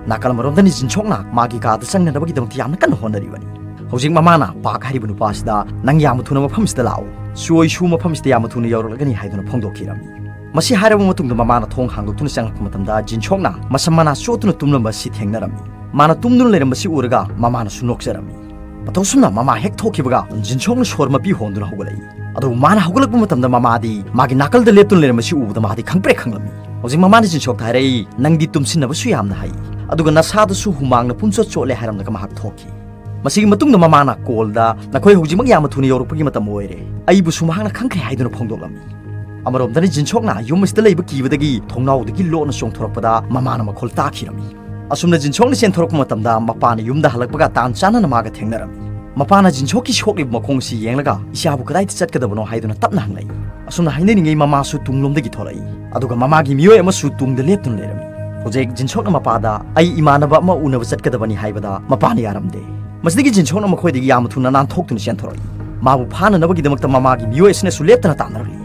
ꯅꯥꯀꯜ ꯑꯃꯔꯣꯝꯗꯅꯤ ꯖꯤꯟꯁꯣꯛꯅ ꯃꯥꯒꯤ ꯀꯥꯗ ꯆꯪꯅꯅꯕꯒꯤꯗꯃꯛꯇ ꯌꯥꯝꯅ ꯀꯟꯅ ꯍꯣꯠꯅꯔꯤꯕꯅꯤ꯫ ꯍꯧꯖꯤꯛ ꯃꯃꯥꯅ ꯄꯥꯛ ꯍꯥꯏꯔꯤꯕ ꯅꯨꯄꯥ ꯑꯁꯤꯗ ꯅꯪ ꯌꯥꯝꯅ ꯊꯨꯅ ꯃꯐꯝꯁꯤꯗ ꯂꯥꯛꯑꯣ, ꯆꯣꯏꯁꯨ ꯃꯐꯝꯁꯤꯗ ꯌꯥꯝꯅ ꯊꯨꯅ ꯌꯧꯔꯛꯂꯒꯅꯤ ꯍꯥꯏꯗꯨꯅ ꯐꯣꯡꯗꯣꯛꯈꯤꯔꯝꯃꯤ꯫ ꯃꯁꯤ ꯍꯥꯏꯔꯕ ꯃꯇꯨꯡꯗ ꯃꯃꯥꯅ ꯊꯣꯡ ꯍꯥꯡꯗꯣꯛꯇꯨꯅ ꯆꯪꯂꯛꯄ ꯃꯇꯝꯗ ꯖꯤꯟꯁꯣꯛꯅ ꯃꯁꯝ ꯃꯅꯥ ꯆꯣꯠꯇꯨꯅ ꯇꯨꯝꯂꯝꯕ ꯑꯁꯤ ꯊꯦꯡꯅꯔꯝꯃꯤ꯫ ꯃꯥꯅ ꯇꯨꯝꯗꯨꯅ ꯂꯩꯔꯝꯕꯁꯤ ꯎꯔꯒ ꯃꯃꯥꯅꯁꯨ ꯅꯣꯛꯆꯔꯝꯃꯤ꯫ ꯃꯇꯧ ꯑꯁꯨꯝꯅ ꯃꯃꯥ ꯍꯦꯛ ꯊꯣꯛꯈꯤꯕꯒ ꯖꯤꯟꯁꯣꯛꯅ ꯁꯣꯔ ꯃꯄꯤ ꯍꯣꯟꯗꯨꯅ ꯍꯧꯒꯠꯂꯛꯏ꯫ ꯑꯗꯨꯕꯨ ꯃꯥꯅ ꯍꯧꯒꯠꯂꯛꯄ ꯃꯇꯝꯗ ꯃꯃꯥꯗꯤ ꯃꯥꯒꯤ ꯅꯥꯀꯜꯗ ꯂꯦꯞꯇꯨꯅ ꯂꯩꯔꯝꯕꯁꯤ ꯎꯕꯗ ꯃꯥꯗꯤ ꯈꯪꯄ꯭ꯔꯦꯛ ꯈꯪꯂꯝꯃꯤ꯫ ꯍꯧꯖꯤꯛ ꯃꯃꯥꯅ ꯖꯤꯟꯁꯣꯛꯇ ꯍꯥꯏꯔꯛꯏ, ꯅꯪꯗꯤ ꯇꯨꯝꯁꯤꯟꯅꯕꯁꯨ ꯌꯥꯝꯅ ꯍꯩ, ꯑꯗꯨꯒ ꯅꯁꯥꯗꯁꯨ ꯍꯨꯃꯥꯡꯅ ꯄꯨꯝꯆꯣꯠ ꯆꯣꯠꯂꯦ ꯍꯥꯏꯔꯝꯂꯒ ꯃꯍꯥꯛ ꯊꯣꯛꯈꯤ꯫ ꯃꯁꯤꯒꯤ ꯃꯇꯨꯡꯗ ꯃꯃꯥꯅ ꯀꯣꯜꯗ ꯅꯈꯣꯏ ꯍꯧꯖꯤꯛꯃꯛ ꯌꯥꯝꯅ ꯊꯨꯅ ꯌꯧꯔꯛꯄꯒꯤ ꯃꯇꯝ ꯑꯣꯏꯔꯦ, ꯑꯩꯕꯨꯁꯨ ꯃꯍꯥꯛꯅ ꯈꯪꯈ꯭ꯔꯦ ꯍꯥꯏꯗꯨꯅ ꯐꯣꯡꯗꯣꯛꯂꯝꯃꯤ꯫ ꯑꯃꯔꯣꯝꯗꯅ ꯖꯤꯟꯁꯣꯛꯅ ꯌꯨꯝ ꯑꯁꯤꯗ ꯂꯩꯕ ꯀꯤꯕꯗꯒꯤ ꯊꯣꯡꯅꯥꯎꯗꯒꯤ ꯂꯣꯠꯅ ꯆꯣꯡꯊꯣꯔꯛꯄꯗ ꯃꯃꯥꯅ ꯃꯈꯣꯜ ꯇꯥꯈꯤꯔꯝꯃꯤ꯫ ꯑꯁꯨꯝꯅ ꯖꯤꯟꯁꯣꯛꯅ ꯆꯦꯟꯊꯣꯔꯛꯄ ꯃꯇꯝꯗ ꯃꯄꯥꯅ ꯌꯨꯝꯗ ꯍꯜꯂꯛꯄꯒ ꯇꯥꯟ ꯆꯥꯅꯅ ꯃꯥꯒ ꯊꯦꯡꯅꯔꯝꯃꯤ꯫ ꯃꯄꯥꯅ ꯖꯤꯟꯁꯣꯛꯀꯤ ꯁꯣꯛꯂꯤꯕ ꯃꯈꯣꯡ ꯑꯁꯤ ꯌꯦꯡꯂꯒ ꯏꯆꯥꯕꯨ ꯀꯗꯥꯏꯗ ꯆꯠꯀꯗꯕꯅꯣ ꯍꯥꯏꯗꯨꯅ ꯇꯞꯅ ꯍꯪꯂꯛꯏ꯫ ꯑꯁꯨꯝꯅ ꯍꯥꯏꯅꯔꯤꯉꯩ ꯃꯃꯥꯁꯨ ꯇꯨꯡꯂꯣꯝꯗꯒꯤ ꯊꯣꯔꯛꯏ꯫ ꯑꯗꯨꯒ ꯃꯃꯥꯒꯤ ꯃꯤꯑꯣꯏ ꯑꯃꯁꯨ ꯇꯨꯡꯗ ꯂꯦꯞꯇꯨꯅ ꯂꯩꯔꯝꯃꯤ꯫ ꯍꯧꯖꯤꯛ ꯖꯤꯟꯁꯣꯛꯅ ꯃꯄꯥꯗ ꯑꯩ ꯏꯃꯥꯟꯅꯕ ꯑꯃ ꯎꯅꯕ ꯆꯠꯀꯗꯕꯅꯤ ꯍꯥꯏꯕꯗ ꯃꯄꯥꯅ ꯌꯥꯔꯝꯗꯦ꯫ ꯃꯁꯤꯗꯒꯤ ꯖꯤꯟꯁꯣꯛꯅ ꯃꯈꯣꯏꯗꯒꯤ ꯌꯥꯝꯅ ꯊꯨꯅ ꯅꯥꯟꯊꯣꯛꯇꯨꯅ ꯆꯦꯟꯊꯣꯔꯛꯏ꯫ ꯃꯥꯕꯨ ꯐꯥꯅꯅꯕꯒꯤꯗꯃꯛꯇ ꯃꯃꯥꯒꯤ ꯃꯤꯑꯣꯏ ꯑꯁꯤꯅꯁꯨ ꯂꯦꯞꯇꯅ ꯇꯥꯟꯅꯔꯛꯂꯤ꯫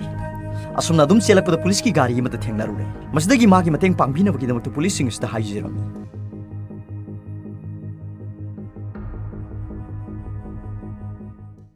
ꯑꯁꯨꯝꯅ ꯑꯗꯨꯝ ꯆꯦꯜꯂꯛꯄꯗ ꯄꯨꯂꯤꯁꯀꯤ ꯒꯥꯔꯤ ꯑꯃꯗ ꯊꯦꯡꯅꯔꯨꯔꯦ꯫ ꯃꯁꯤꯗꯒꯤ ꯃꯥꯒꯤ ꯃꯇꯦꯡ ꯄꯥꯡꯕꯤꯅꯕꯒꯤꯗꯃꯛꯇ ꯄꯨꯂꯤꯁꯁꯤꯡ ꯑꯁꯤꯗ ꯍꯥꯏꯖꯔꯝꯃꯤ꯫